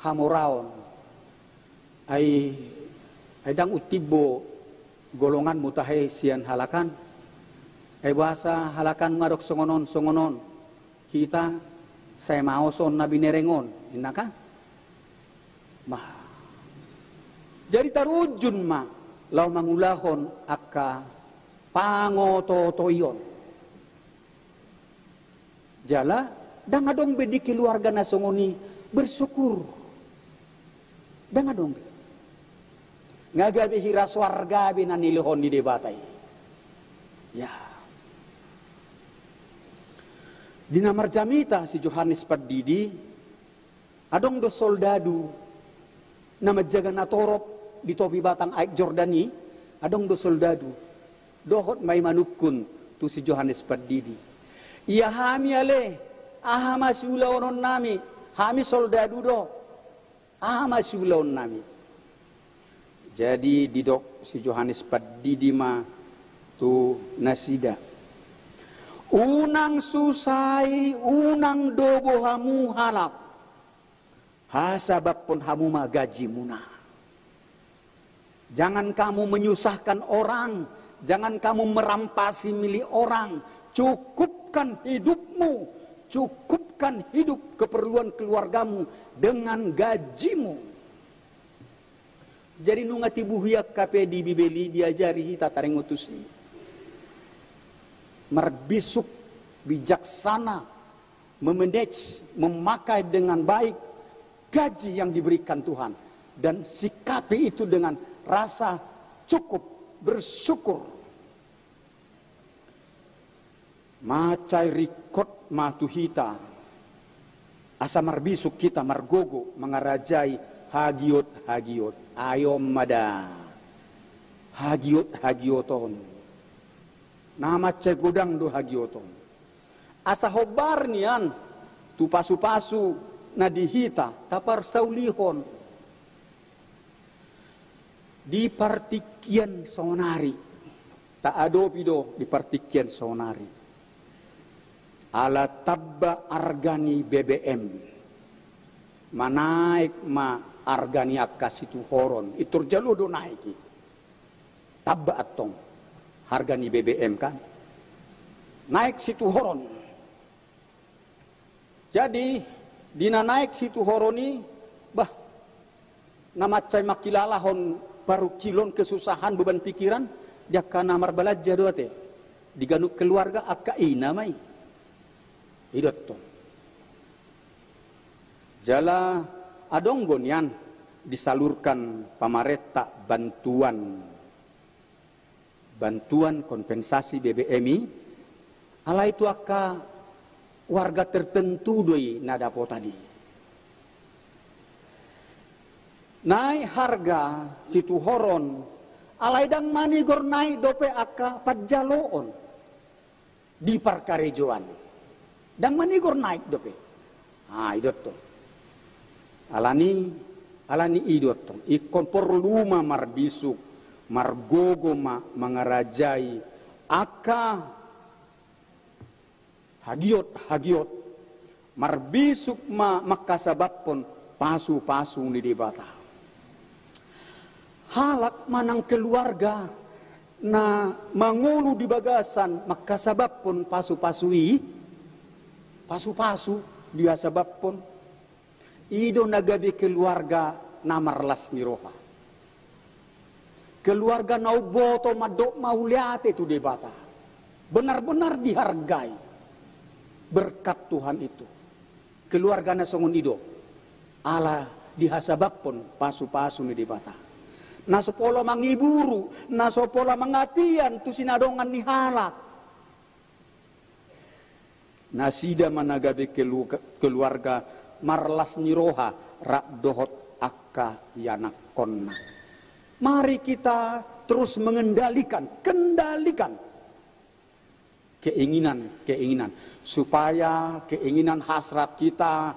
hamoraon. Ai, ai ndang untimbo golonganmu tahe sian halak an. Ai boasa halak an nga adong songon on, songon on. Hita sai maoson na binereng on, inna kan? Bah. Jadi tarunjun ma laho mangulahon angka pangoto-otoion. Jala, ndang adong be di keluarga na songon i bersyukur. Ndang adong be. Nga gabe hira soarga be na nilehon ni Debata i. Ya. Di na marjamita si Johannes Pandidi, adong do soldadu na manjaga na torop di topi batang aek Jordan i, adong do soldadu. Dohot ma i manungkun tu si Johannes Pandidi. Ia hami ale, aha ma siulaononnami, hami soldadu do. Aha ma siulaonnami. Jadi didok si Johannes Pandidi ma tu nasida. Unang susai, unang dobo hamu halak. Hasababhon hamu ma gajimuna. Jangan kamu menyusahkan orang, jangan kamu merampasi milik orang. Cukupkan hidupmu, cukupkan hidup keperluan keluargamu dengan gajimu. Jadi nunga tibu hian hape di Bibel i diajari hita taringot tusi. Marbisuk, bijaksana, memanage, memakai dengan baik gaji yang diberikan Tuhan, dan sikapi itu dengan rasa cukup, bersyukur. Mansai ringkot ma tu hita, asa marbisuk hita margogo mangarajai hagiot-hagiot. Ai on ma da, hagiot-hagiot on. Na mansai godang do hagiot on. Asa hombar nian tu pasupasu na di hita taparsaulihon. Di partingkian saonari, taadopi do di partingkian saonari. Ala tamba arga ni B B M, manaek ma arga ni angka situhoron, pintor jalo do naek i. Tamba antong harga ni B B M kan. Naek situhoron. Jadi, di na naek situhoron i, bah, na mansai mangkilalahon parungkilon, kesusahan, beban pikiran, di angka na marbalanja do ate. Di ganup keluarga angka ina ma i. I do antong. Jala adong do nian disalurkan pamarenta bantuan, bantuan kompensasi B B M i, alai tu angka warga tertentu do i na dapotan i. Naek harga situhoron, alai ndang manigor naek dope angka panjaloon di parkarejoan. Ndang manigor naek dope. Ah, i do antong. Alani, alani i do antong. Ingkon porlu ma marbisuk, margogo ma mangarajai angka hagiot-hagiot. Marbisuk ma mangkasababhon pasupasu ni Debata. Halak manang keluarga na mangolu di bagasan mangkasababhon pasu-pasu i, pasu-pasu diasababhon, i do na gabe keluarga na marlas ni roha. Keluarga na umboto mandok mauliate tu Debata. Benar-benar dihargai berkat Tuhan itu. Keluarga na songon i do ala dihasababhon pasu-pasu ni Debata. Na so pola mangiburu, na so pola mangapian tu sinadongan ni halak. Nasida ma na gabe kelu-, keluarga marlas ni roha rap dohot angka ianakhonna. Mari kita terus mengendalikan, kendalikan keinginan-keinginan, supaya keinginan hasrat kita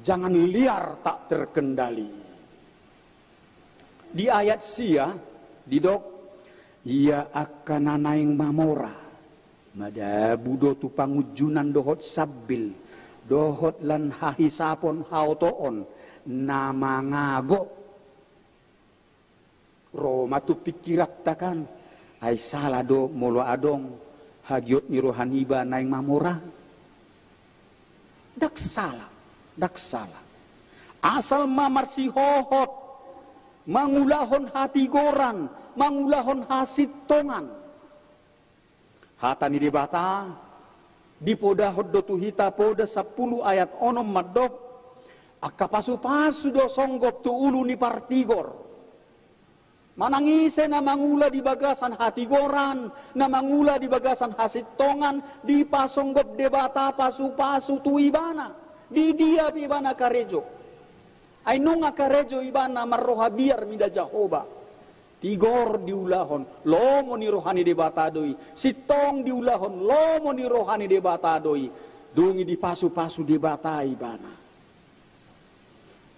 jangan liar tak terkendali. Di ayat sia didok, ia angka na naeng mamora, madabu do tu pangunjunan dohot sambil, dohot lan hahisapon haotoon na mangago. Ro ma tu pingkiranta kan, ai sala do molo adong hagiot ni roha niba naeng mamora? Ndang sala, ndang sala. Asal ma marsihohot, mangulahon hatigoran, mangulahon hasintongan. Hata ni Debata dipodahon do tu hita, Poda sampulu ayat onom mandok, angka pasu-pasu do songgop tu ulu ni partigor. Manang ise na mangula di bagasan hatigoran, na mangula di bagasan hasintongan, dipasonggop Debata pasu-pasu tu ibana. Di dia pe ibana karejo. Ai nunga karejo ibana marroha biar mida Jahowa. Tigor diulahon, lomo ni roha ni Debata do i. Sintong diulahon, lomo ni roha ni Debata do i. Dung i dipasu-pasu Debata ibana.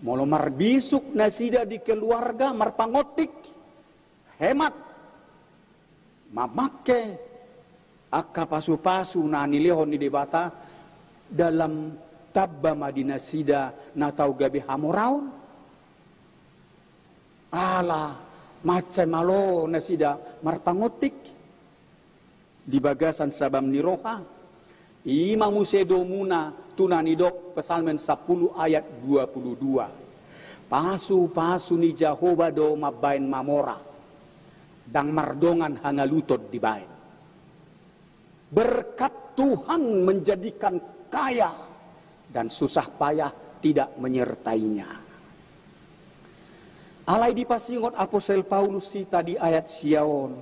Molo marbisuk nasida di keluarga, marpangontik, hemat, mamangke angka pasu-pasu na nilehon ni Debata, dalam tamba ma di nasida na tau gabe hamoraon. Ala mansai malo nasida marpangontik di bagasan sabam ni roha. I ma muse domuna tu na nidok Psalmen sampulu ayat dua pulu dua. Pasu-pasu ni Jahowa do mambaen mamora, ndang mardongan hangaluton dibaen. Berkat Tuhan menjadikan kaya dan susah payah tidak menyertainya. Alai dipasingot Apostel Paulus hita di ayat sia on,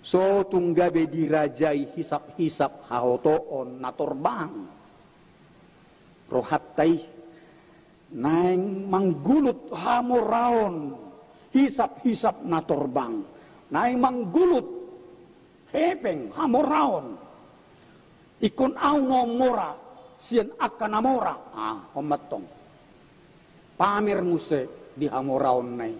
so tung gabe dirajai hisap-hisap haotoon na torbang. Rohanta i naeng manggulut hamoraon, hisap-hisap na torbang, naeng manggulut hepeng hamoraon. Ingkon au na mora sian angka na mora. Ah, on ma tong. Pamer muse di hamoraonna i.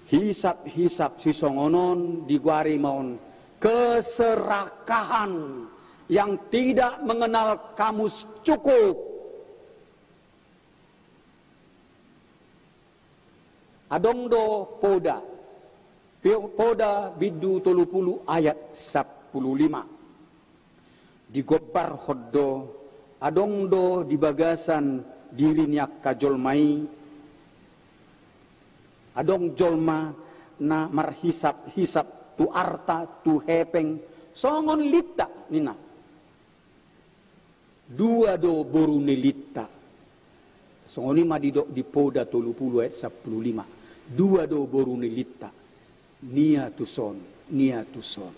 Hisap-hisap sisongon on digoari ma on keserakahan yang tidak mengenal kamus cukup. Adong do Poda, Poda bindu tolu pulu ayat sampulu lima. Digombarhon do, adong do di bagasan diri ni angka jolma i, adong jolma na marhisap-hisap tu arta, tu hepeng, songon linta ninna. Dua do boru ni linta. Songon i ma didok di Poda tolu pulu ayat sampulu lima. Dua do boru ni linta. Nia tuson, nia tuson.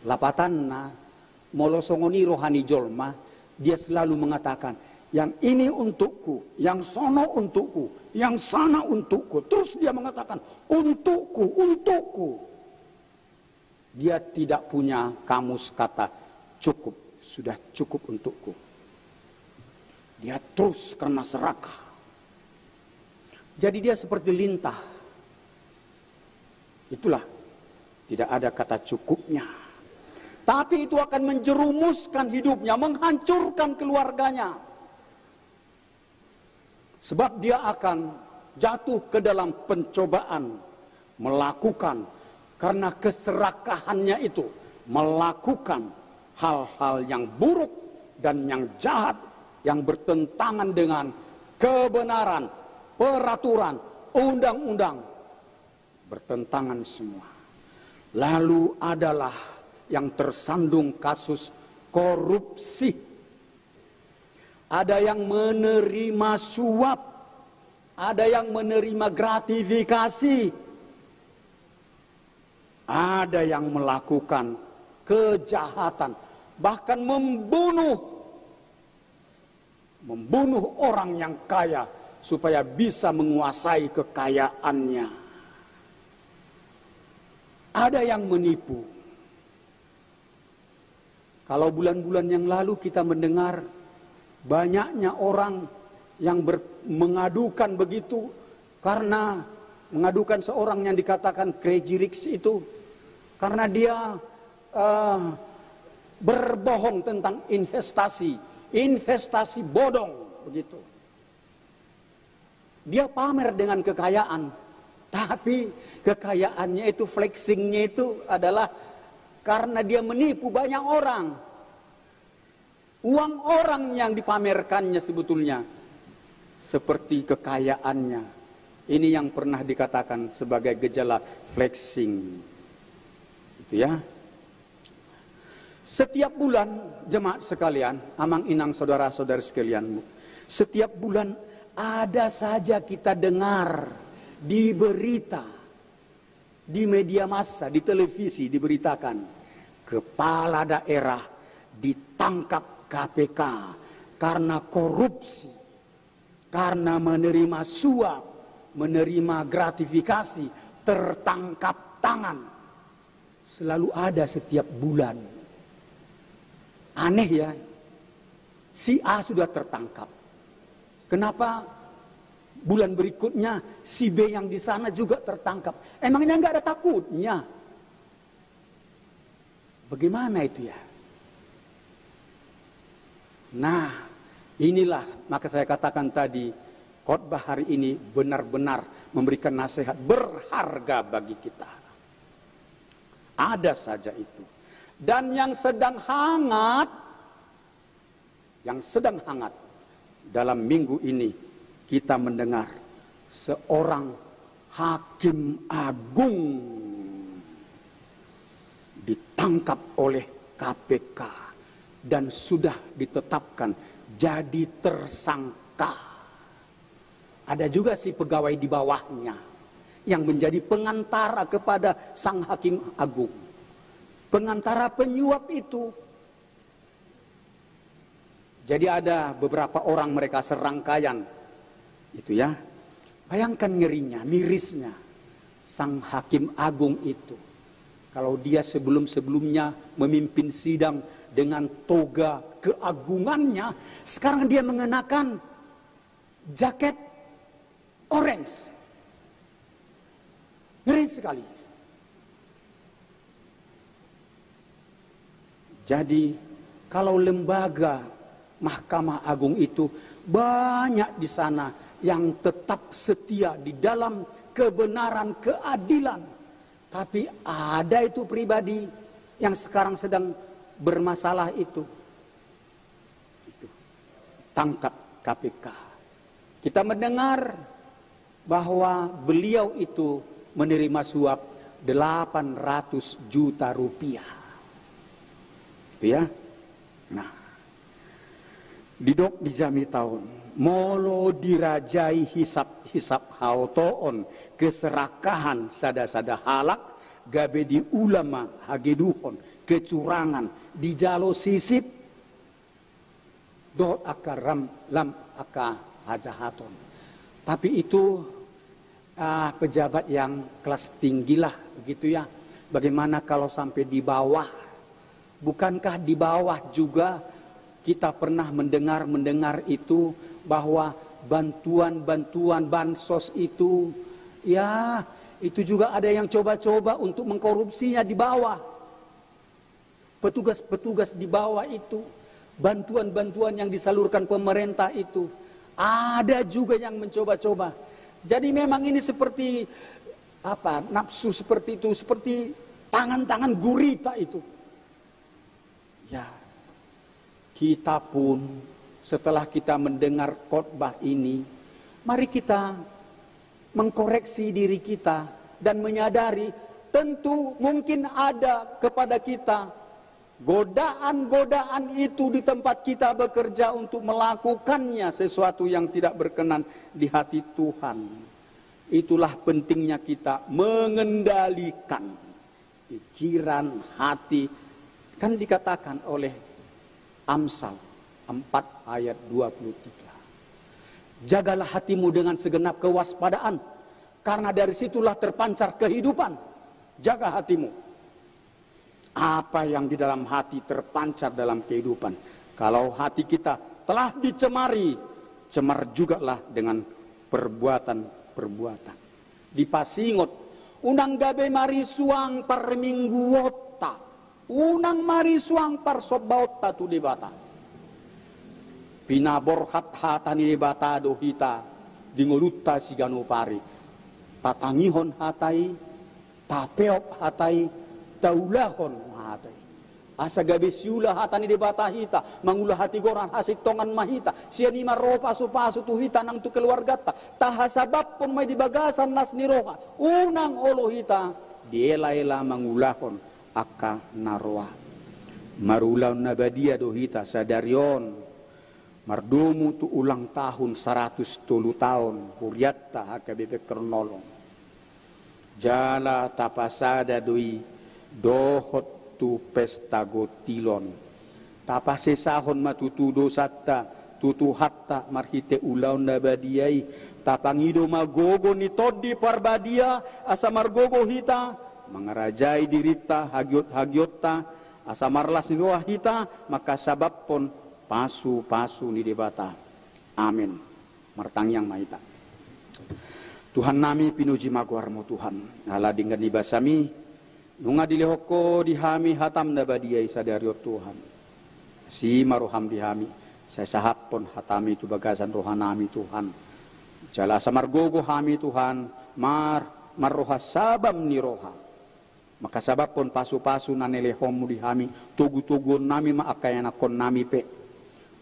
Lapatanna, molo songon i roha ni jolma, dia selalu mengatakan, yang ini untukku, yang sono untukku, yang sana untukku. Terus dia mengatakan, untukku, untukku. Dia tidak punya kamus kata cukup, sudah cukup untukku. Dia terus karena serakah. Jadi dia seperti lintah. Itulah, tidak ada kata cukupnya. Tapi itu akan menjerumuskan hidupnya, menghancurkan keluarganya. Sebab dia akan jatuh ke dalam pencobaan, melakukan, karena keserakahannya itu, melakukan hal-hal yang buruk dan yang jahat, yang bertentangan dengan kebenaran, peraturan, undang-undang. Bertentangan semua. Lalu adalah yang tersandung kasus korupsi. Ada yang menerima suap, ada yang menerima gratifikasi, ada yang melakukan kejahatan, bahkan membunuh, membunuh orang yang kaya supaya bisa menguasai kekayaannya. Ada yang menipu. Kalau bulan-bulan yang lalu kita mendengar banyaknya orang yang ber-, mengadukan begitu karena mengadukan seorang yang dikatakan Crazy Rich itu karena dia, eh, berbohong tentang investasi, investasi bodong begitu. Dia pamer dengan kekayaan, tapi kekayaannya itu, flexingnya itu adalah karena dia menipu banyak orang. Uang orang yang dipamerkannya sebetulnya seperti kekayaannya. Ini yang pernah dikatakan sebagai gejala flexing. Itu ya. Setiap bulan, jemaat sekalian, amang inang saudara-saudari sekalian, setiap bulan ada saja kita dengar di berita, di media massa, di televisi diberitakan, kepala daerah ditangkap K P K karena korupsi, karena menerima suap, menerima gratifikasi, tertangkap tangan. Selalu ada setiap bulan. Aneh ya, si A sudah tertangkap. Kenapa bulan berikutnya si B yang di sana juga tertangkap? Emangnya nggak ada takutnya? Bagaimana itu ya? Nah, inilah maka saya katakan tadi, khotbah hari ini benar-benar memberikan nasihat berharga bagi kita. Ada saja itu. Dan yang sedang hangat, yang sedang hangat dalam minggu ini kita mendengar seorang hakim agung ditangkap oleh K P K dan sudah ditetapkan jadi tersangka. Ada juga si pegawai di bawahnya yang menjadi pengantara kepada sang hakim agung. Pengantara penyuap itu. Jadi ada beberapa orang mereka serangkaian. Itu ya. Bayangkan ngerinya, mirisnya sang hakim agung itu. Kalau dia sebelum-sebelumnya memimpin sidang dengan toga keagungannya, sekarang dia mengenakan jaket orange. Ngeri sekali. Jadi, kalau lembaga Mahkamah Agung itu banyak di sana yang tetap setia di dalam kebenaran, keadilan. Tapi ada itu pribadi yang sekarang sedang bermasalah itu. Itu. Tangkap K P K. Kita mendengar bahwa beliau itu menerima suap delapan ratus juta rupiah. Itu ya. Nah, didok di jamita on, molo dirajai hisap-hisap haotoon, keserakahan sada-sada halak, gabe diula ma hageduhon, kecurangan, dijalo sisip, dohot angka lam, lam angka hajahaton. Tapi itu, ah, pejabat yang kelas tinggi lah, begitu ya. Bagaimana kalau sampai di bawah? Bukankah di bawah juga kita pernah mendengar, mendengar itu bahwa bantuan-bantuan bansos itu, ya, itu juga ada yang coba-coba untuk mengkorupsinya di bawah. Petugas-petugas di bawah itu, bantuan-bantuan yang disalurkan pemerintah itu, Ada juga yang mencoba-coba. Jadi memang ini seperti apa, nafsu seperti itu, seperti tangan-tangan gurita itu. Ya, kita pun setelah kita mendengar khotbah ini, mari kita mengkoreksi diri kita dan menyadari, tentu mungkin ada kepada kita godaan-godaan itu di tempat kita bekerja untuk melakukannya sesuatu yang tidak berkenan di hati Tuhan. Itulah pentingnya kita mengendalikan pikiran, hati. Kan dikatakan oleh Amsal empat ayat dua puluh tiga, "Jagalah hatimu dengan segenap kewaspadaan, karena dari situlah terpancar kehidupan." Jaga hatimu. Apa yang di dalam hati terpancar dalam kehidupan. Kalau hati kita telah dicemari, cemar jugalah dengan perbuatan-perbuatan. Dipasingot, unang gabe marisuang parmingguonta, unang marisuang parsombaonta tu Debata. Pinaborhat hata ni Debata do hita di ngolunta siganup ari. Tatangihon hata i, tapeop hata i, taulahon hata i. Asa gabe siula hata ni Debata hita, mangula hatigoran, hasintongan ma hita. Sian i ma ro pasupasu tu hita nang tu keluarganta. Tahasabamhon ma i di bagasan las ni roha. Unang olo hita dielaela mangulahon angka na roa. Marulaon na badia do hita sadari on, mardomu tu ulang tahun saratus tolu taon hurianta H K B P Kronlolong. Jala tapasada do i dohot tu pesta gotilon. Tapasesahon ma tutu dosanta tu Tuhanta marhite ulaon na badia i. Tapangido ma gogo ni Tondi Parbadia asa margogo hita mangarajai dirinta, hagiot-hagiotta, asa marlas ni roha hita mangkasabamhon pasupasu ni Debata. Amen. Martangiang ma hita. Tuhan nami, pinuji ma goarmu Tuhan, ala denggan ni basami, nunga dilehon Ho di hami hatam na badia i sadari on Tuhan. Asi ma roham di hami, sai sahaphon hatami tu bagasan rohanami Tuhan. Jala asa margogo hami Tuhan, mar, marroha sabam ni roha. Mangkasabamhon pasupasu na nilehonmu di hami, togutoguonnami ma angka ianakhonnami pe.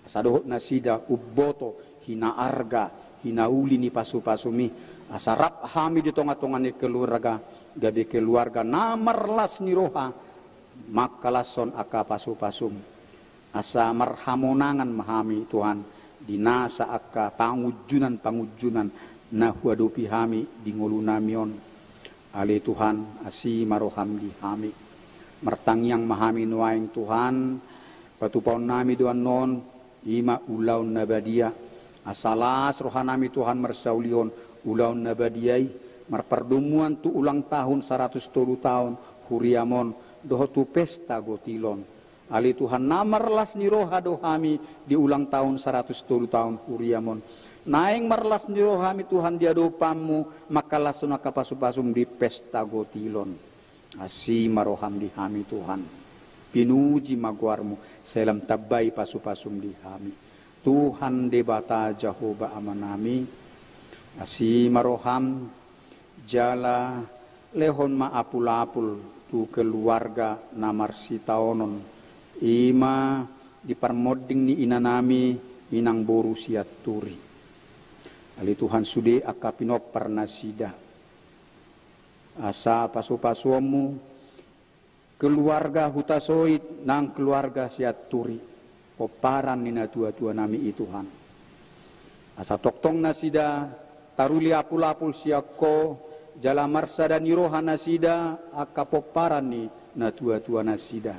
Asa dohot nasida umboto hinaarga, hinauli ni pasupasumi. Asa rap hami di tongatonga ni keluarga, gabe keluarga na marlas ni roha, mangkalashon angka pasupasum. Asa marhamonangan ma hami Tuhan, di nasa angka pangunjunan-pangunjunan na huadopi hami di ngolunami on. Ale Tuhan, asi ma roham di hami. Martangiang ma hami nuaeng Tuhan, patupaonnami do annon, i ma ulaon na badia. Asa las rohanami Tuhan marsaulihon ulaon na badia i, marpardomuan tu ulang tahun saratus tolu taon huriam on, dohot tu pesta gotilon. Ale Tuhan, na marlas ni roha do hami di ulang tahun saratus tolu taon huriam on. Naeng marlas ni roha hami Tuhan di adopanmu, mangkalashon angka pasupasum di pesta gotilon. Asi ma roham di hami Tuhan. Pinuji ma goarmu, sai lam tambai pasupasum di hami. Tuhan Debata Jahowa Amanami, asi ma roham, jala lehon ma apulapul tu keluarga na marsitaonon, i ma di parmonding ni inanami, inang boru Sianturi. Ale Tuhan, sude angka pinompar nasida. Asa pasupasuonmu keluarga Hutasoit nang keluarga Sianturi, pomparan ni natuatuanami i Tuhan. Asa tongtong nasida taruli apulapul sian Ho, jala marsada ni roha nasida angka pomparan ni natuatuanasida.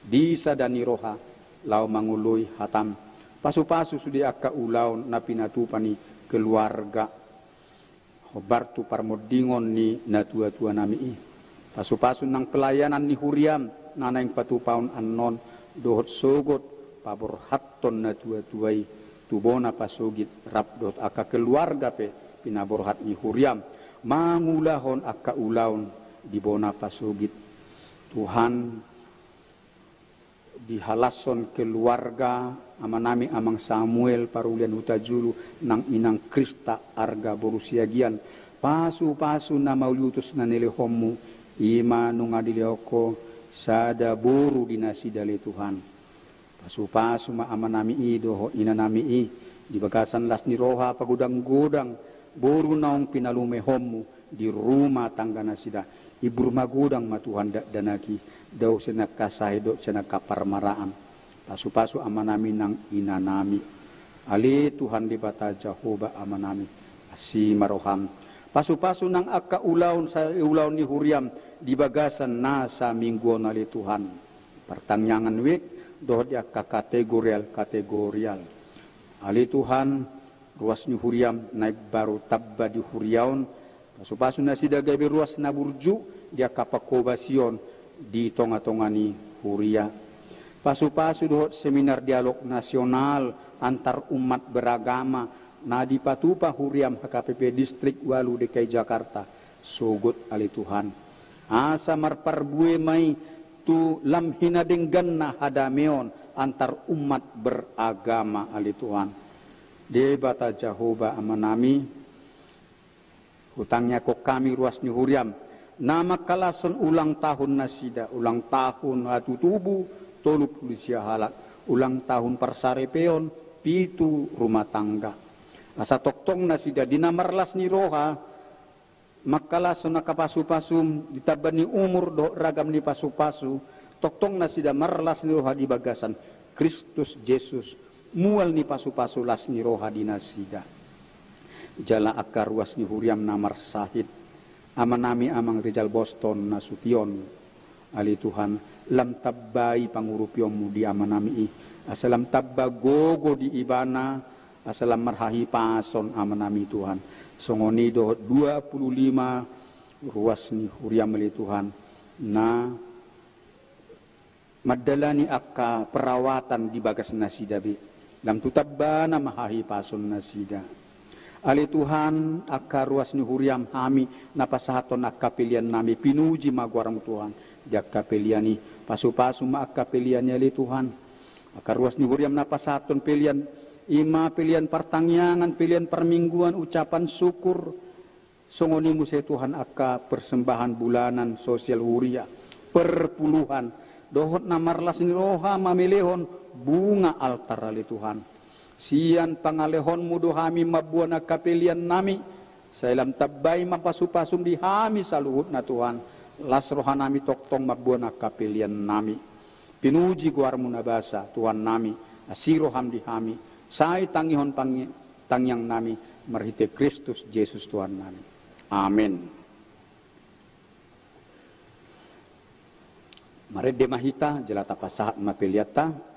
Di sada ni roha laho mangoloi hatam, pasupasu sude angka ulaon na pinatupa ni keluarga. Hombar tu parmondingon ni natuatuanami i. Pasupasu nang pelayanan ni huriam na naeng patupaon annon, dohot sogot paborhathon natuatua i tu bona pasogit rap dohot angka keluarga pe pinaborhat ni huriam mangulahon angka ulaon di bona pasogit. Tuhan, Dihalashon keluarga amanami Amang Samuel Parulian Hutajulu nang Inang Krista Arga boru Siagian, pasupasu na mauliutus na nilehonmu, i ma nunga dilehon ho sada boru di nasida ale Tuhan. Pasupasu ma amanami i dohot inanami i di bagasan las ni roha pagodanggodang boru naung pinalumehonmu di rumah tangga nasida. Ibur magodang ma Tuhan dakdanak i, dao sian angka sahit dohot sian angka parmaraan. Pasupasu amanami nang inanami. Ale Tuhan Debata Jahowa amanami, asi ma roham. Pasupasu nang angka ulaon sa-, ulaon ni huriam di bagasan na saminggu on ale Tuhan. Partangiangan wijk dohot di angka kategorial-kategorial. Ale Tuhan, ruas ni huriam na imbaru tamba di huria on, pasupasu nasida gabe ruas na burju di angka pangkobasion di tongatonga ni huria. Pasupasu dohot seminar dialog nasional antar umat beragama na dipatupa huriam H K P P Distrik Walu D K I Jakarta sogot ale Tuhan. Asa marparbue ma i tu lam hinadengganna hadameon antar umat beragama ale Tuhan. Debata Jahowa amanami, hutangiangkon hami ruas ni huriam na mangkalashon ulang tahun nasida, ulang tahun hatutubu tolu pulu sia halak, ulang tahun parsaripeon pitu rumah tangga. Asa tongtong nasida di na marlas ni roha mangkalashon angka pasupasum, di tamba ni umur dohot ragam ni pasupasu, tongtong nasida marlas ni roha di bagasan Kristus Jesus, mual ni pasupasu las ni roha di nasida. Jala angka ruas ni huriam na marsahit, amanami Amang Rizal Boston Nasution, ale Tuhan, lam tambai pangurupionmu di amanami i, asa lam tamba gogo di ibana, asa lam marhahipason amanami Tuhan. Songon i dohot dua pulu lima ruas ni huriam ale Tuhan, na mandalani angka perawatan di bagas nasida be. Lam tu tambana ma hahipason nasida. Ale Tuhan, angka ruas ni huriam hami na pasahathon angka pelean nami, pinuji ma goarmu Tuhan di angka pelean i. Pasupasu ma angka pelean i ale Tuhan. Angka ruas ni huriam na pasahathon pelean, i ma pelean partangiangan, pelean parmingguan, ucapan syukur. Songon i muse Tuhan angka persembahan bulanan sosial huria, perpuluhan, dohot na marlas ni roha mamelehon bunga altar ale Tuhan. Sian pangalehonmu do hami mamboan angka pelean nami, sai lam tambai ma pasupasum di hami saluhutna Tuhan, las roha nami tongtong mamboan angka pelean nami. Pinuji goarmu na basa Tuhan nami, asi roham di hami, sai tangihon pangi-, tangiang nami marhite Kristus Jesus Tuhan nami. Amen. Marende ma hita, jala tapasahat ma peleanta.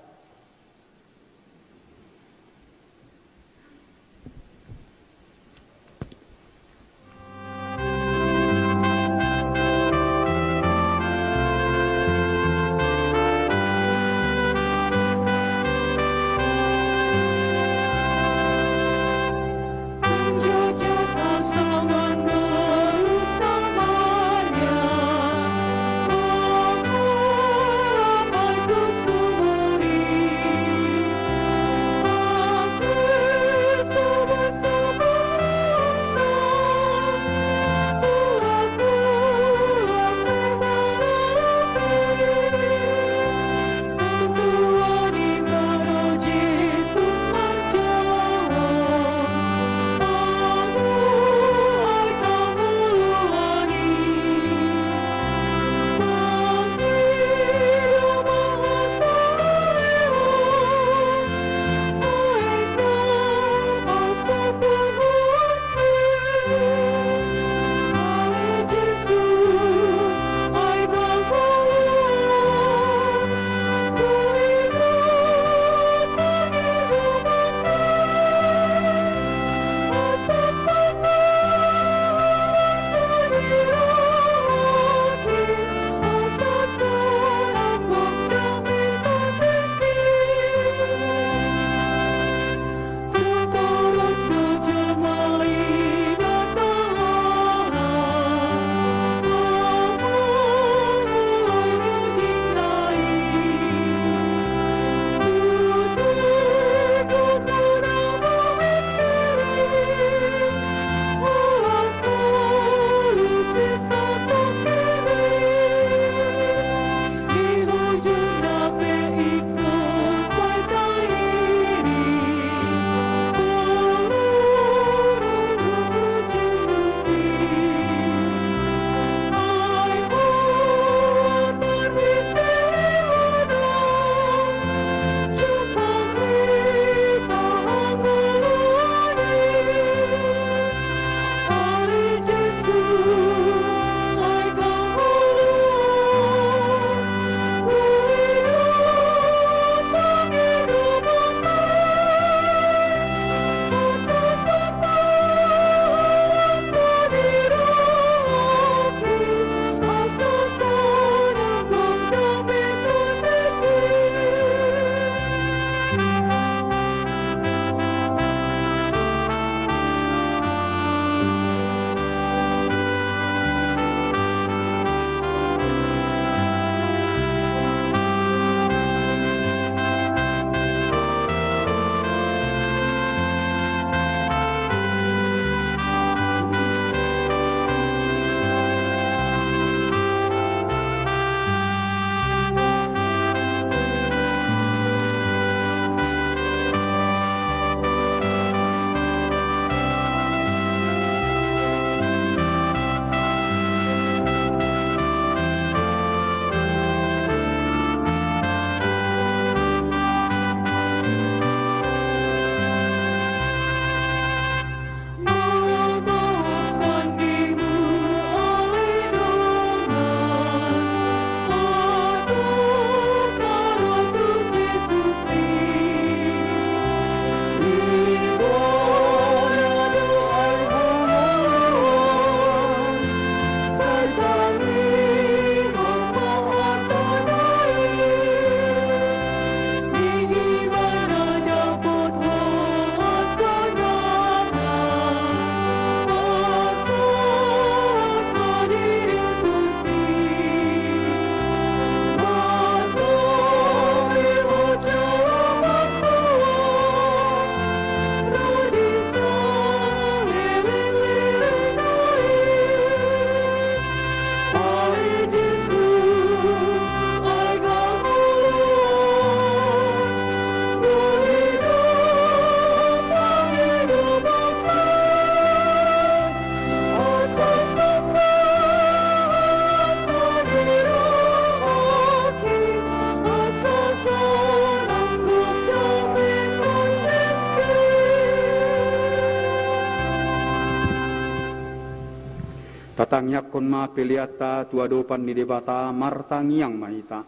Tangiangkon ma peleanta tu adopan ni Debata, martangiang ma hita.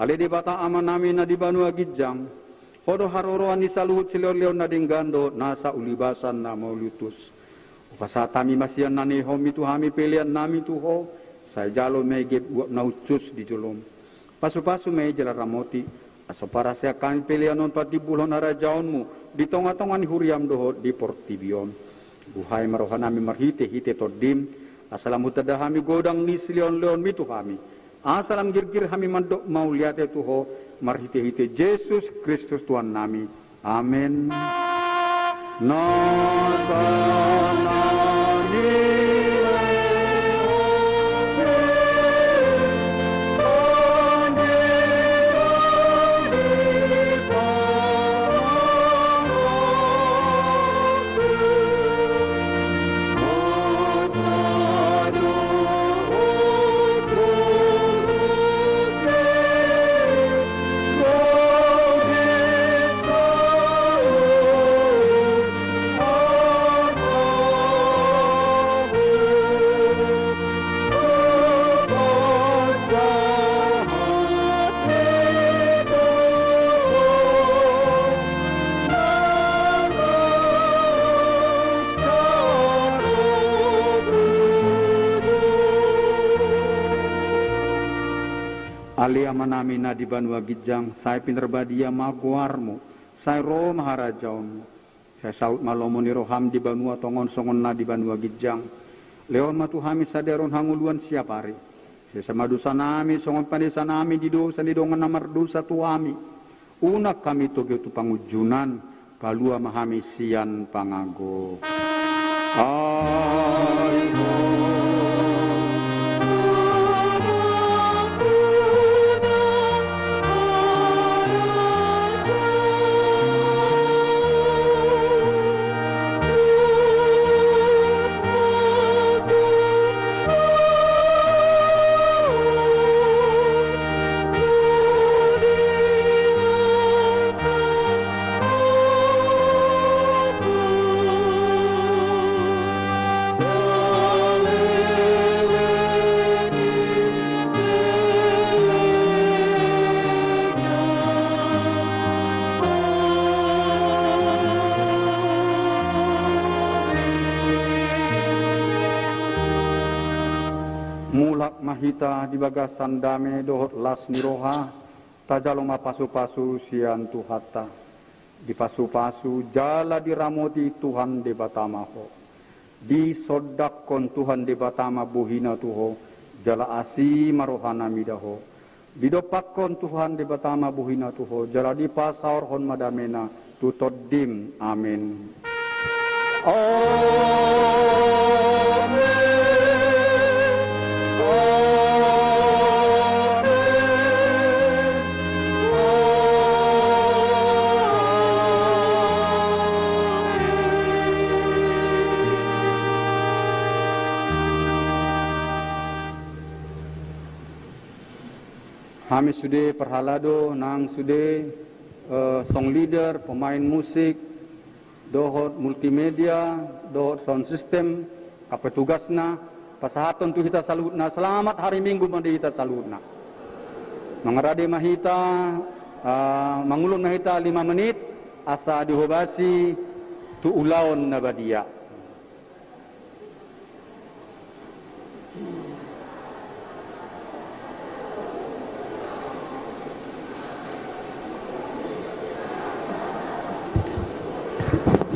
Ale Debata Amanami na di banua ginjang, Ho do haroroan ni saluhut silehonlehon na denggan dohot nasa ulibasan na mauliutus. Hupasahat hami ma sian na nihonami tu hami peleannami tu Ho, sai jalo ma i gabe uap na hushus di jolom. Pasupasu ma i jala ramoti, asa huparhaseang hami pelean on patimbulhon harajaonmu di tongatonga ni huriam dohot di portibi on. Buhai ma rohanami marhitehite Tondim, asa lam hutanda hami godang ni silehonlehonmi tu hami, asa lam girgir hami mandok mauliate tu Ho, marhitehite Jesus Kristus Tuhannami. Amen. Ale Amanami na di banua ginjang, sai pinarbadia ma goarmu, sai ro ma harajaonmu, sai saut ma lomo ni roham di banua tonga on songon na di banua ginjang. Lehon ma tu hami sadari on hangoluan siapari. Sesa ma dosanami songon panesanami di dosa ni dongan na mardosa tu hami. Unang hami togihon tu pangunjunan, palua ma hami sian pangago. Ai. Mulak ma hita di bagasan dame dohot las ni roha, tajalo ma pasupasu sian Tuhanta. Dipasupasu jala diramoti Tuhan Debata ma ho. Disondangkon Tuhan Debata ma bohina tu ho, jala asi ma rohana mida ho. Didompakkon Tuhan Debata ma bohina tu ho, jala dipasaorhon ma damena tu tondim. Amen. Amen. Amen. Hami sude parhalado, nang sude, eh, song leader, pemain musik, dohot multimedia, dohot sound system, angka petugasna, pasahathon tu hita saluhutna, selamat hari Minggu ma di hita saluhutna. Mangarade ma hita, ah, mangulon ma hita lima menit, asa dihobasi tu ulaon na badia.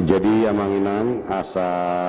Jadi, amang inang, asa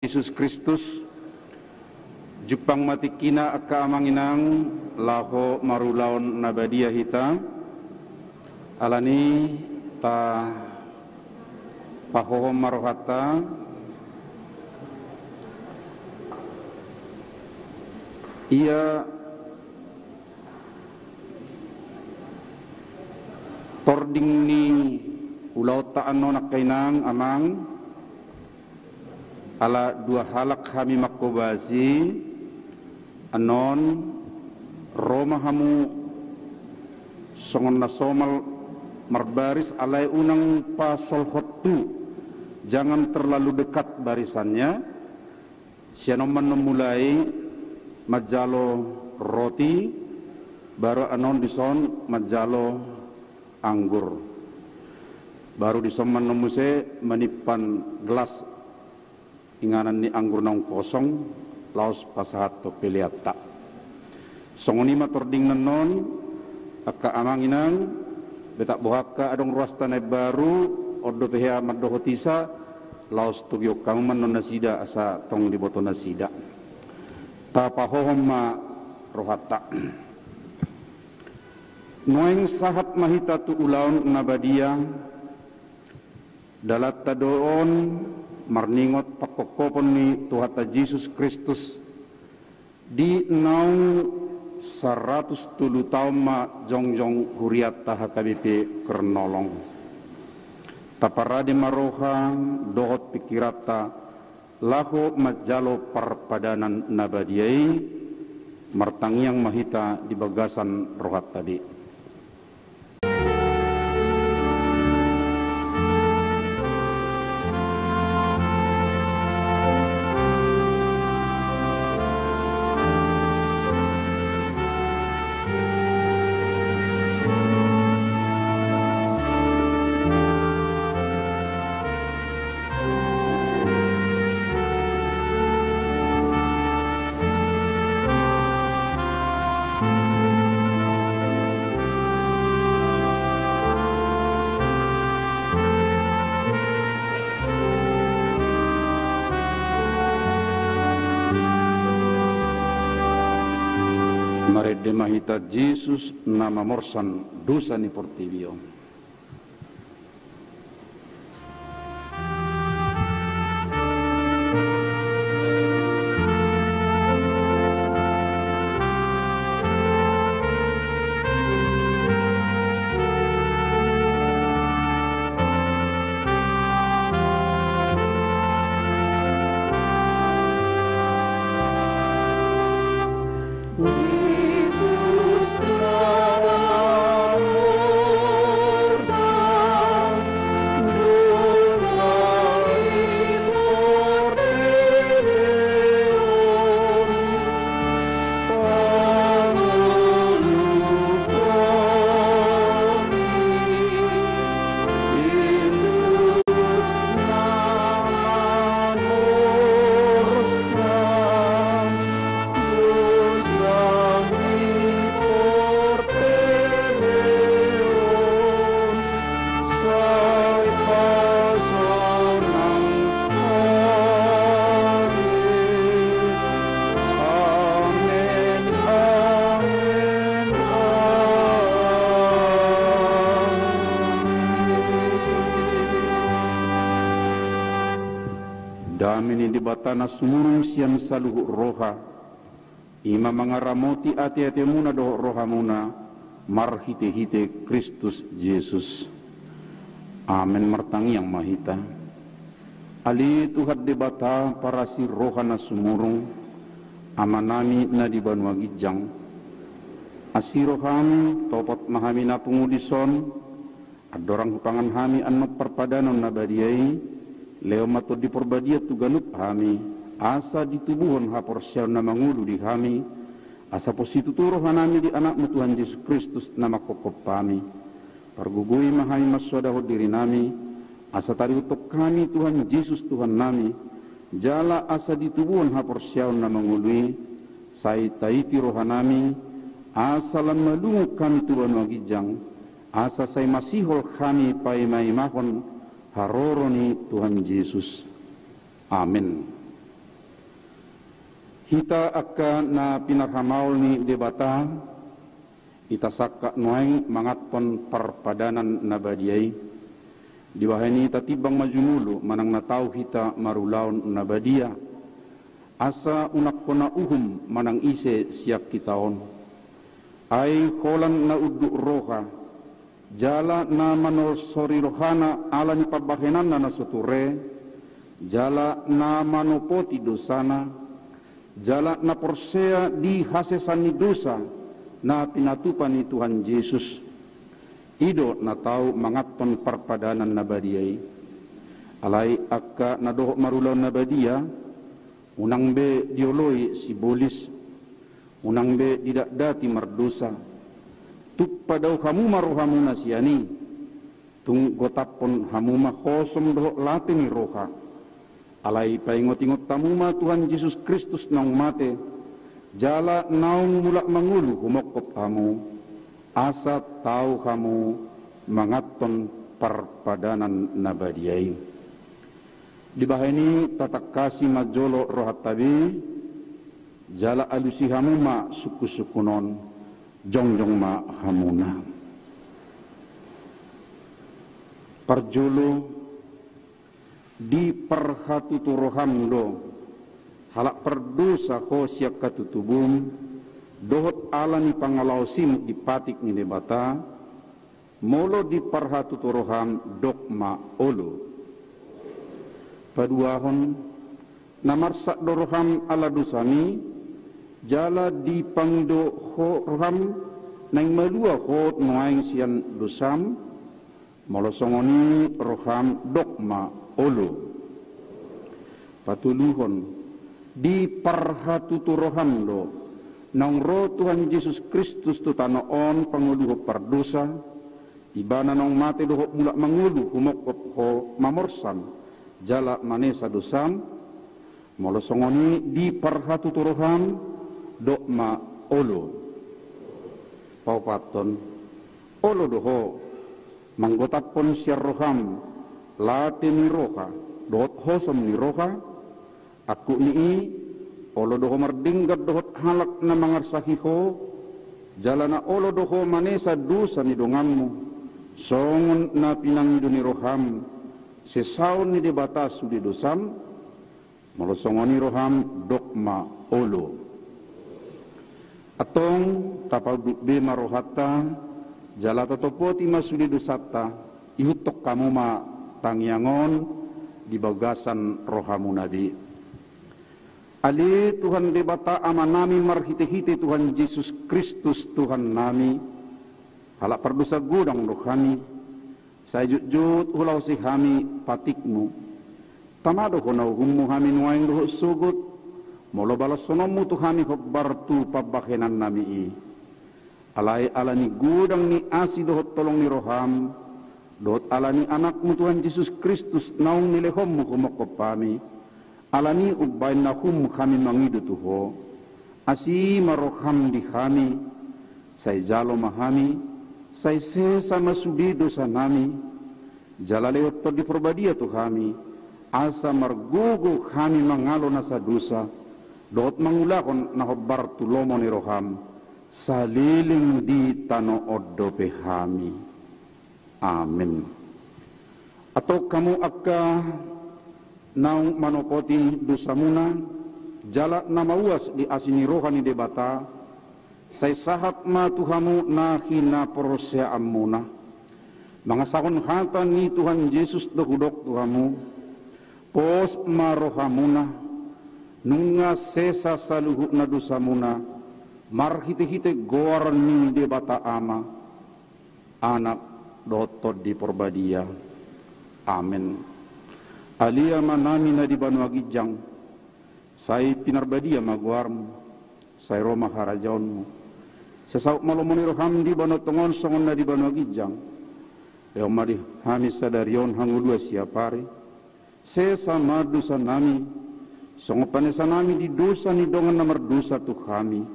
Jesus Kristus, jumpang ma tingkina angka amang inang, laho marulaon na badia hita, alani tapahohom ma rohanta, ia tording ni ulaonta annon angka inang, amang, ala dua halak hami manghobasi, annon ro ma hamu songon na somal marbaris, alai unang pasolhot tu, jangan terlalu dekat barisannya. Sian on ma annon mulai manjalo roti, baru annon dison manjalo anggur. Baru dison ma annon muse manimpan gelas inganan ni anggur naung kosong, laos pasahathon peleanta. Songon i ma tording annon, angka amang inang, betak boha angka adong ruasta na imbaru, on dope hea mandohot isa, laos togihon hamu ma annon nasida asa tong diboto nasida. Tapahohom ma rohanta. Nuaeng sahat ma hita tu ulaon na badia, dalanta do on marningot pangkophopon ni Tuhanta Jesus Kristus, di naung saratus tolu taon ma jongjong hurianta H K B P Kernolong. Taparade ma roha dohot pingkiranta laho manjalo parpadanan na badia i, martangiang ma hita di bagasan rohanta be. Marende ma hita Jesus na mamorsan dosa ni portibi on. Dame ni Debata na sumurung sian saluhut roha, i ma mangaramoti ateatemuna dohot rohamuna marhitehite Kristus Jesus. Amen. Martangiang ma hita. Ale Tuhan Debata parasi roha na sumurung, Amanami na di banua ginjang, asi roham, topot ma hami na pungu dison, andorang hupangan hami annon parpadanan na badia i, lehon ma Tondi Parbadia tu ganup hami, asa ditubuhon haporseaon na mangolu di hami, asa pos situtu rohanami di Anakmu Tuhan Jesus Kristus na manghophop hami. Pargogoi ma hami mansoadahon dirinami, asa tarihuthon hami Tuhan Jesus Tuhannami, jala asa ditubuhon haporseaon na mangolu i, sai taiti rohanami, asa lam malungun hami tu banua ginjang, asa sai masihol hami paimaimahon haroro ni Tuhan Jesus. Amen. Hita angka na pinarhamaol ni Debata, hita sangkap nuaeng manganhon parpadanan na badia i. Dibahen i tatimbang ma jumolo manang na tau hita marulaon na badia. Asa unang hona uhum manang ise sian hita on. Ai holan na unduk roha, jala na manorsori rohana ala ni pambahenanna na so ture, jala na manopoti dosana, jala na porsea di hasesaan ni dosa na pinatupa ni Tuhan Jesus. I do na tau manganhon parpadanan na badia i. Alai angka na dohot marulaon na badia, unang be dioloi sibolis, unang be didatdati mardosa. Tung padao hamu ma rohamuna sian i, tung gotaphon hamu ma hosom dohot late ni roha. Alai paingotingot hamu ma Tuhan Jesus Kristus naung mate, jala naung mulak mangolu humongkop hamu, asa tau hamu manganhon parpadanan na badia i. Dibahen i tatangkasi ma jolo rohanta be, jala alusi hamu ma sungkunsungkun on, jongjong ma hamuna. Parjolo, diparhatutu roham do, halak pardosa ho sian hatutubum, dohot ala ni pangalaosim di patik ni Debata, molo diparhatutu roham dok ma olo. Paduahon, na marsak do roham ala dosami, jala dipangido ho roham naeng malua ho nuaeng sian dosam, molo songon i roham dok ma olo. Patoluhon, diparhatutu roham do, naung ro Tuhan Jesus Kristus tu tano on pangoluhon pardosa, Ibana naung mate dohot mulak mangolu humongkop ho mamorsan, jala manesa dosam, molo songon i diparhatutu roham, dok ma olo. Paopathon, olo do ho, manggotaphon sian roham, late ni roha, dohot hosom ni roha, angkup ni i, olo do ho mardenggan dohot halak na mangarsahi ho, jala na olo do ho manesa dosa ni donganmu, songon na pinangido ni roham, sesaon ni Debata sude dosam, molo songon i roham dok ma olo. Antong, tapaunduk be ma rohanta, jala tatopoti ma sude dosanta, ihuthon hamu ma tangiang on di bagasan rohamuna be. Ale Tuhan Debata Amanami marhitehite Tuhan Jesus Kristus Tuhannami, halak pardosa godang do hami, sai jotjot hulaosi hami patikmu. Tama do hona uhummu hami nuaeng dohot sogot, molo balashononmu tu hami hombar tu pambahenannami i. Alai ala ni godang ni asi dohot holong ni roham, dohot ala ni Anakmu Tuhan Jesus Kristus naung nilehonmu humongkop hami, ala ni umbahen na hum hami mangido tu ho, asi ma roham di hami, sai jalo ma hami, sai sesa ma sude dosanami, jala lehon Tondi Parbadia tu hami, asa margogo hami mangalo nasa dosa, dohot mangulahon na hombar tu lomo ni roham, saleleng di tano on dope hami. Amen. Antong hamu angka naung manopoti dosamuna, jala na mauas di asi ni roha ni Debata, sai sahat ma tu hamu na hinaporseaanmuna. Mangasahon hata ni Tuhan Jesus do hudok tu hamu, pos ma rohamuna, nunga sesa saluhutna dosamuna, marhitehite goar ni Debata Ama, Anak, dohot Tondi Parbadia. Amen. Ale Amanami na di banua ginjang, sai pinarbadia ma goarmu, sai ro ma harajaonmu. Sai saut ma lomo ni roham di banua tonga on songon na di banua ginjang. Lehon ma di hami sadari on hangoluan siapari. Sesa ma dosanami, songon panesanami di dosa ni dongan na mardosa tu hami.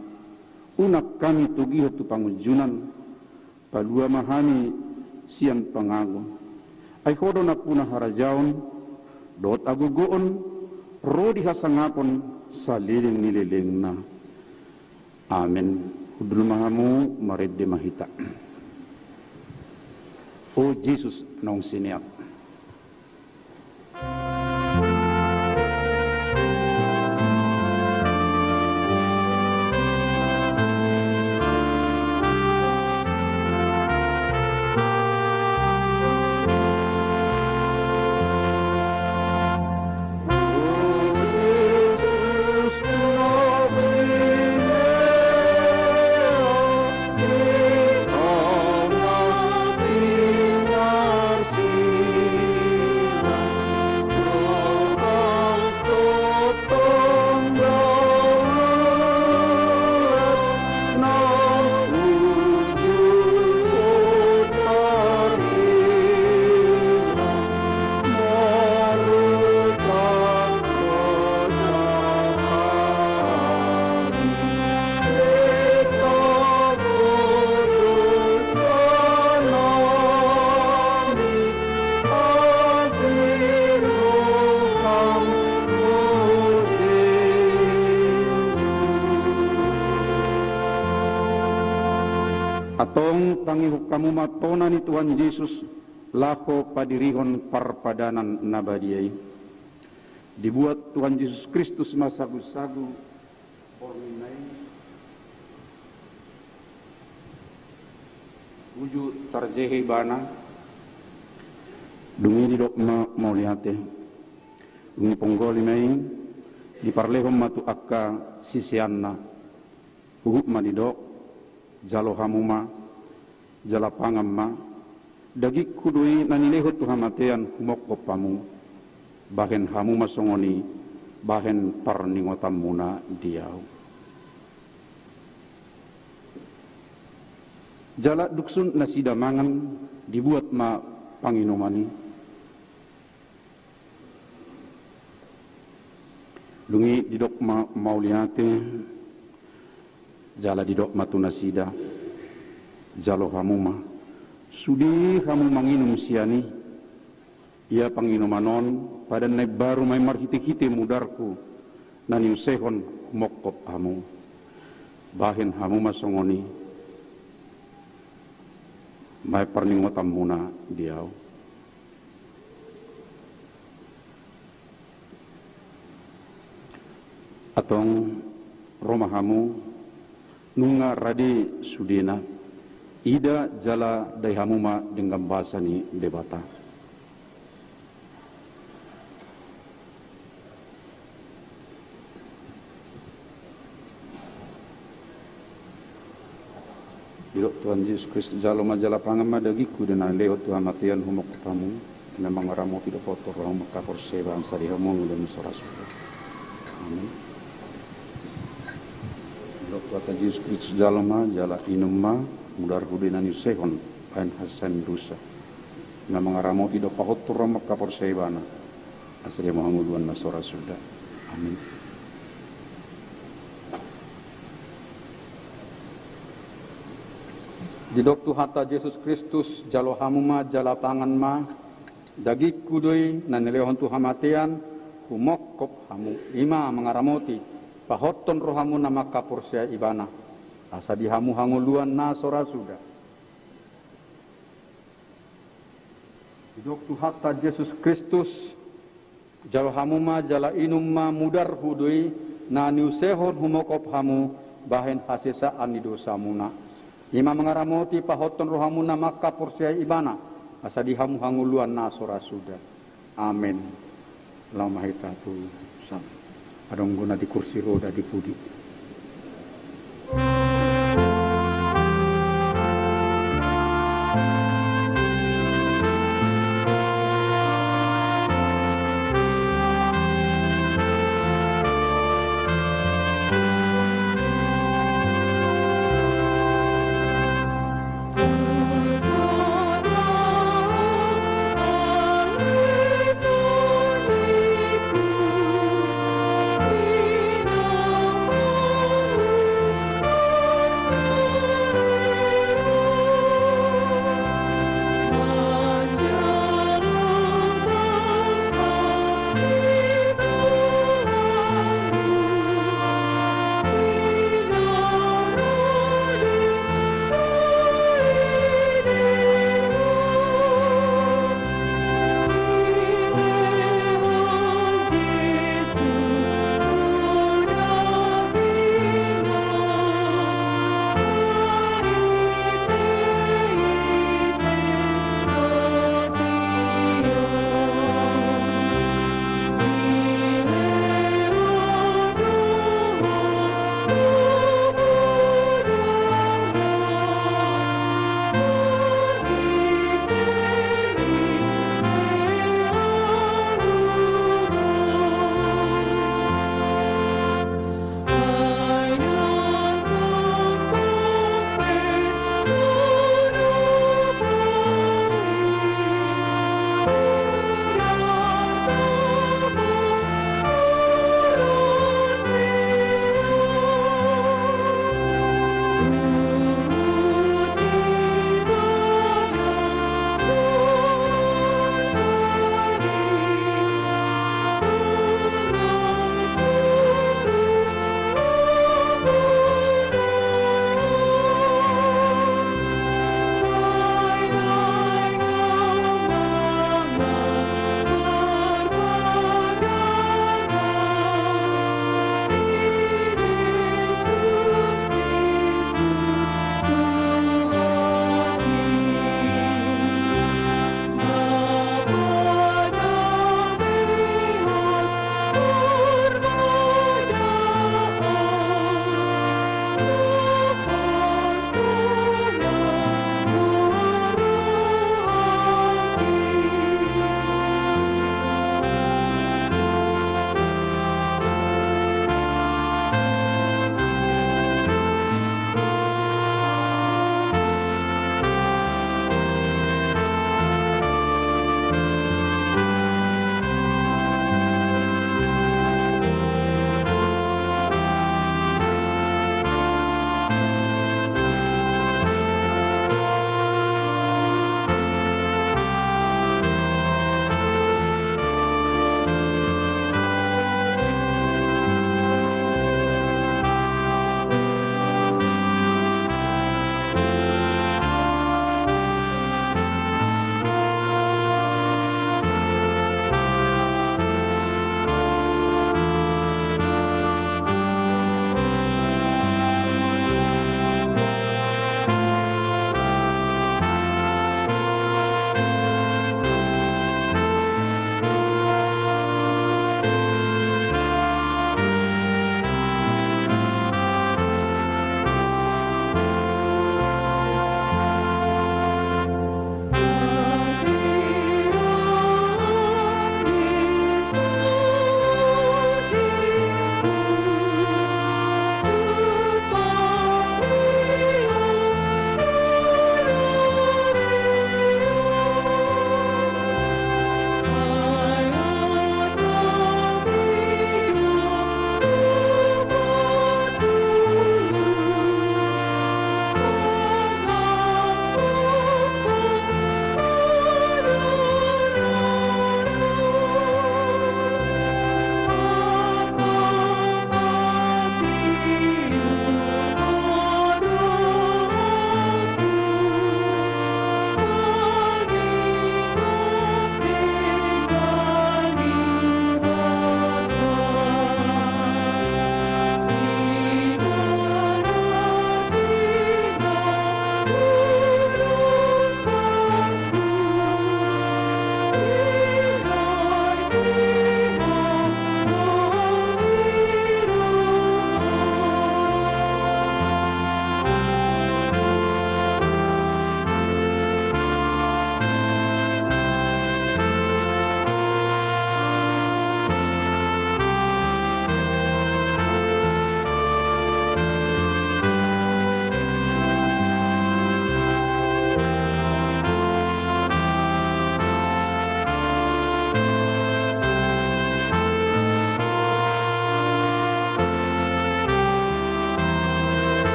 Unang hami togihon tu pangunjunan, palua ma hami sian pangago. Ai ho do nampuna harajaon, dohot hagogoon, ro di hasangapon saleleng ni lelengna. Amen. Hundul ma hamu, marende ma hita. O Jesus naung sinean. Antong tangihon hamu ma tona ni Tuhan Jesus laho padirihon parpadanan na badia i. Dibuat Tuhan Jesus Kristus ma sagusagu borngin na i, uju tarjehe ibana. Dung i didok ma mauliate. Dung i ponggol i ma i, diparlehon ma tu angka siseanna. Huhut ma didok, jalo hamu ma, jala pangan ma, dagingku do i na nilehon tu hamatean humongkop hamu, bahen hamu ma songon i, bahen parningotanmuna di ahu. Jala dung sun nasida mangan, dibuat ma panginuman i. Dung i didok ma mauliate, jala didok ma tu nasida, jalo hamu ma, sude hamu manginum sian i, ia panginuman on padan na imbaru ma i marhitehite mudarhu na niusehon humongkop hamu, bahen hamu ma songon i, bahen parningotanmuna di ahu. Antong ro ma hamu, nunga rade sudena, ida jala dai hamu ma denggan basa ni Debata. Didok Tuhan Jesus Kristus, jalo ma jala pangan ma, dagingku do i na nilehon tu hamatean humongkop hamu, na mangaramoti dohot pahothon rohamu mangkaporseai ibana, asa di hamu hangoluan na so ra suda. Amin. Didok Tuhan Jesus Kristus, jalo ma jala inum ma, mudarhu do i na niusehon bahen hasesaan ni dosa, na mangaramoti dohot pahothon rohamu mangkaporseai ibana, asa di hamu hangoluan na so ra suda. Amin. Didok Tuhanta Jesus Kristus, jalo hamu ma jala pangan ma, dagingku do i na nilehon tu hamatean humongkop hamu, i ma mangaramoti pahothon rohamu na mangkaporseai ibana, asa di hamu hangoluan na so ra suda. Didok Tuhanta Jesus Kristus, jalo hamu ma jala inum ma, mudarhu do i na niusehon humongkop hamu bahen hasesaan ni dosamuna, i ma mangaramoti pahothon rohamu na mangkaporseai ibana, asa di hamu hangoluan na so ra suda. Amen. Laho ma hita tu sala. Adong do na di kursi roda di pudi.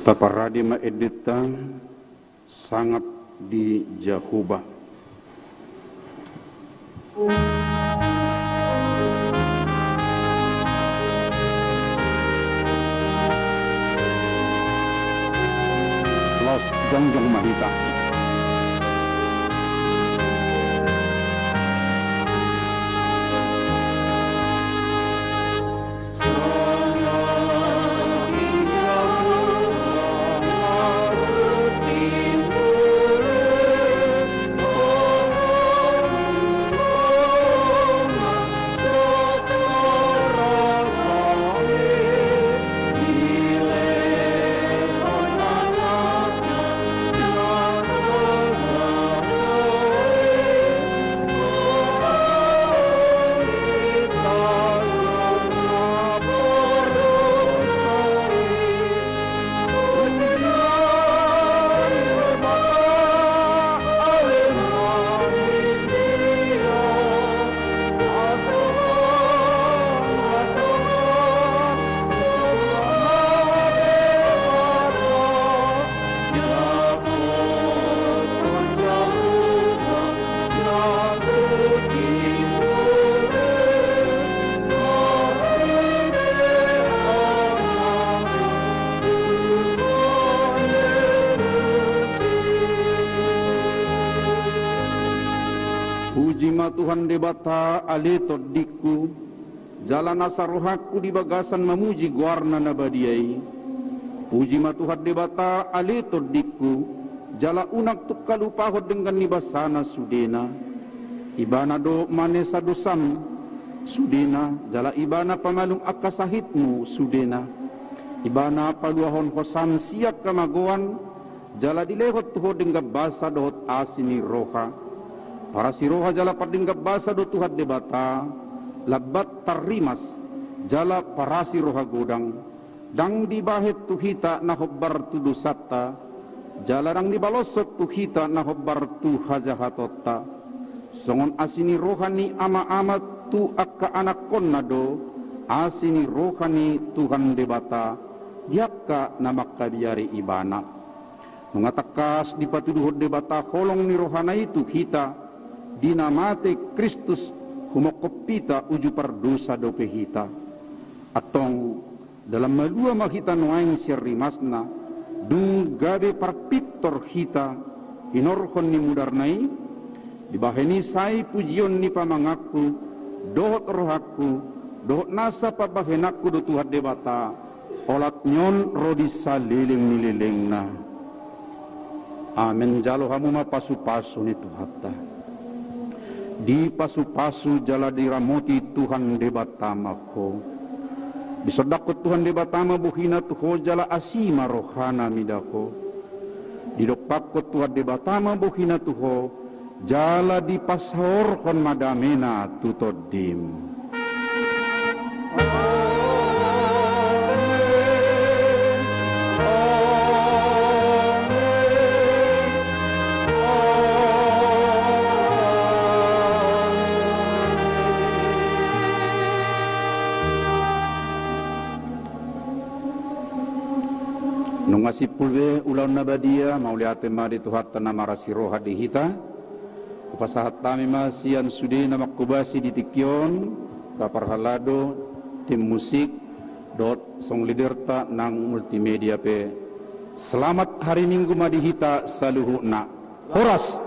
Taparade ma endenta, sangap di Jahowa. Laos jongjong ma hita. Puji ma Tuhan Debata, ale tondingku, jala nasa rohangku di bagasan mamuji goarna na badia i. Puji ma Tuhan Debata, ale tondingku, jala unang tung halupahon denggan ni basana sudena. Ibana do manesa dosam sudena, jala Ibana pamalum angka sahitmu sudena. Ibana paluahon hosam sian hamagoan, jala dilehon tu ho denggan basa dohot asi ni roha. Parasi roha jala pardenggan basa do Tuhan Debata, lambat tarrimas, jala parasi roha godang. Ndang dibahen tu hita na hombar tu dosanta, jala ndang dibaloshon tu hita na hombar tu hajahatonta. Songon asi ni roha ni ama-ama tu angka anakkonna do asi ni roha ni Tuhan Debata di angka na mangkabiari Ibana. Nunga tangkas dipatuduhon Debata holong ni rohana i tu hita, di na mate Kristus humophop hita uju pardosa dope hita. Antong, dalan malua ma hita nuaeng sian rimasna, dung gabe parpintor hita hinorhon ni mudarna i, dibahen i sai pujion ni pamanganku, dohot rohangku, dohot nasa pambahenanku do Tuhan Debata, olat ni on ro di saleleng ni lelengna. Amen. Jalo hamu ma pasupasu ni Tuhanta. Dipasupasu jala diramoti Tuhan Debata ma ho. Disondangkon Tuhan Debata ma bohina tu ho jala asi ma rohana mida ho. Didompakkon Tuhan Debata ma bohina tu ho jala dipasaorhon ma damena tu tondim. Nunga simpul be ulaon na badia, mauliate ma di Tuhanta na marasi roha di hita. Hupasahat hami ma sian sude na manghobasi di tingki on, angka parhalado, tim musik, dohot song leaderta nang multimedia pe. Selamat hari Minggu ma di hita saluhutna. Horas.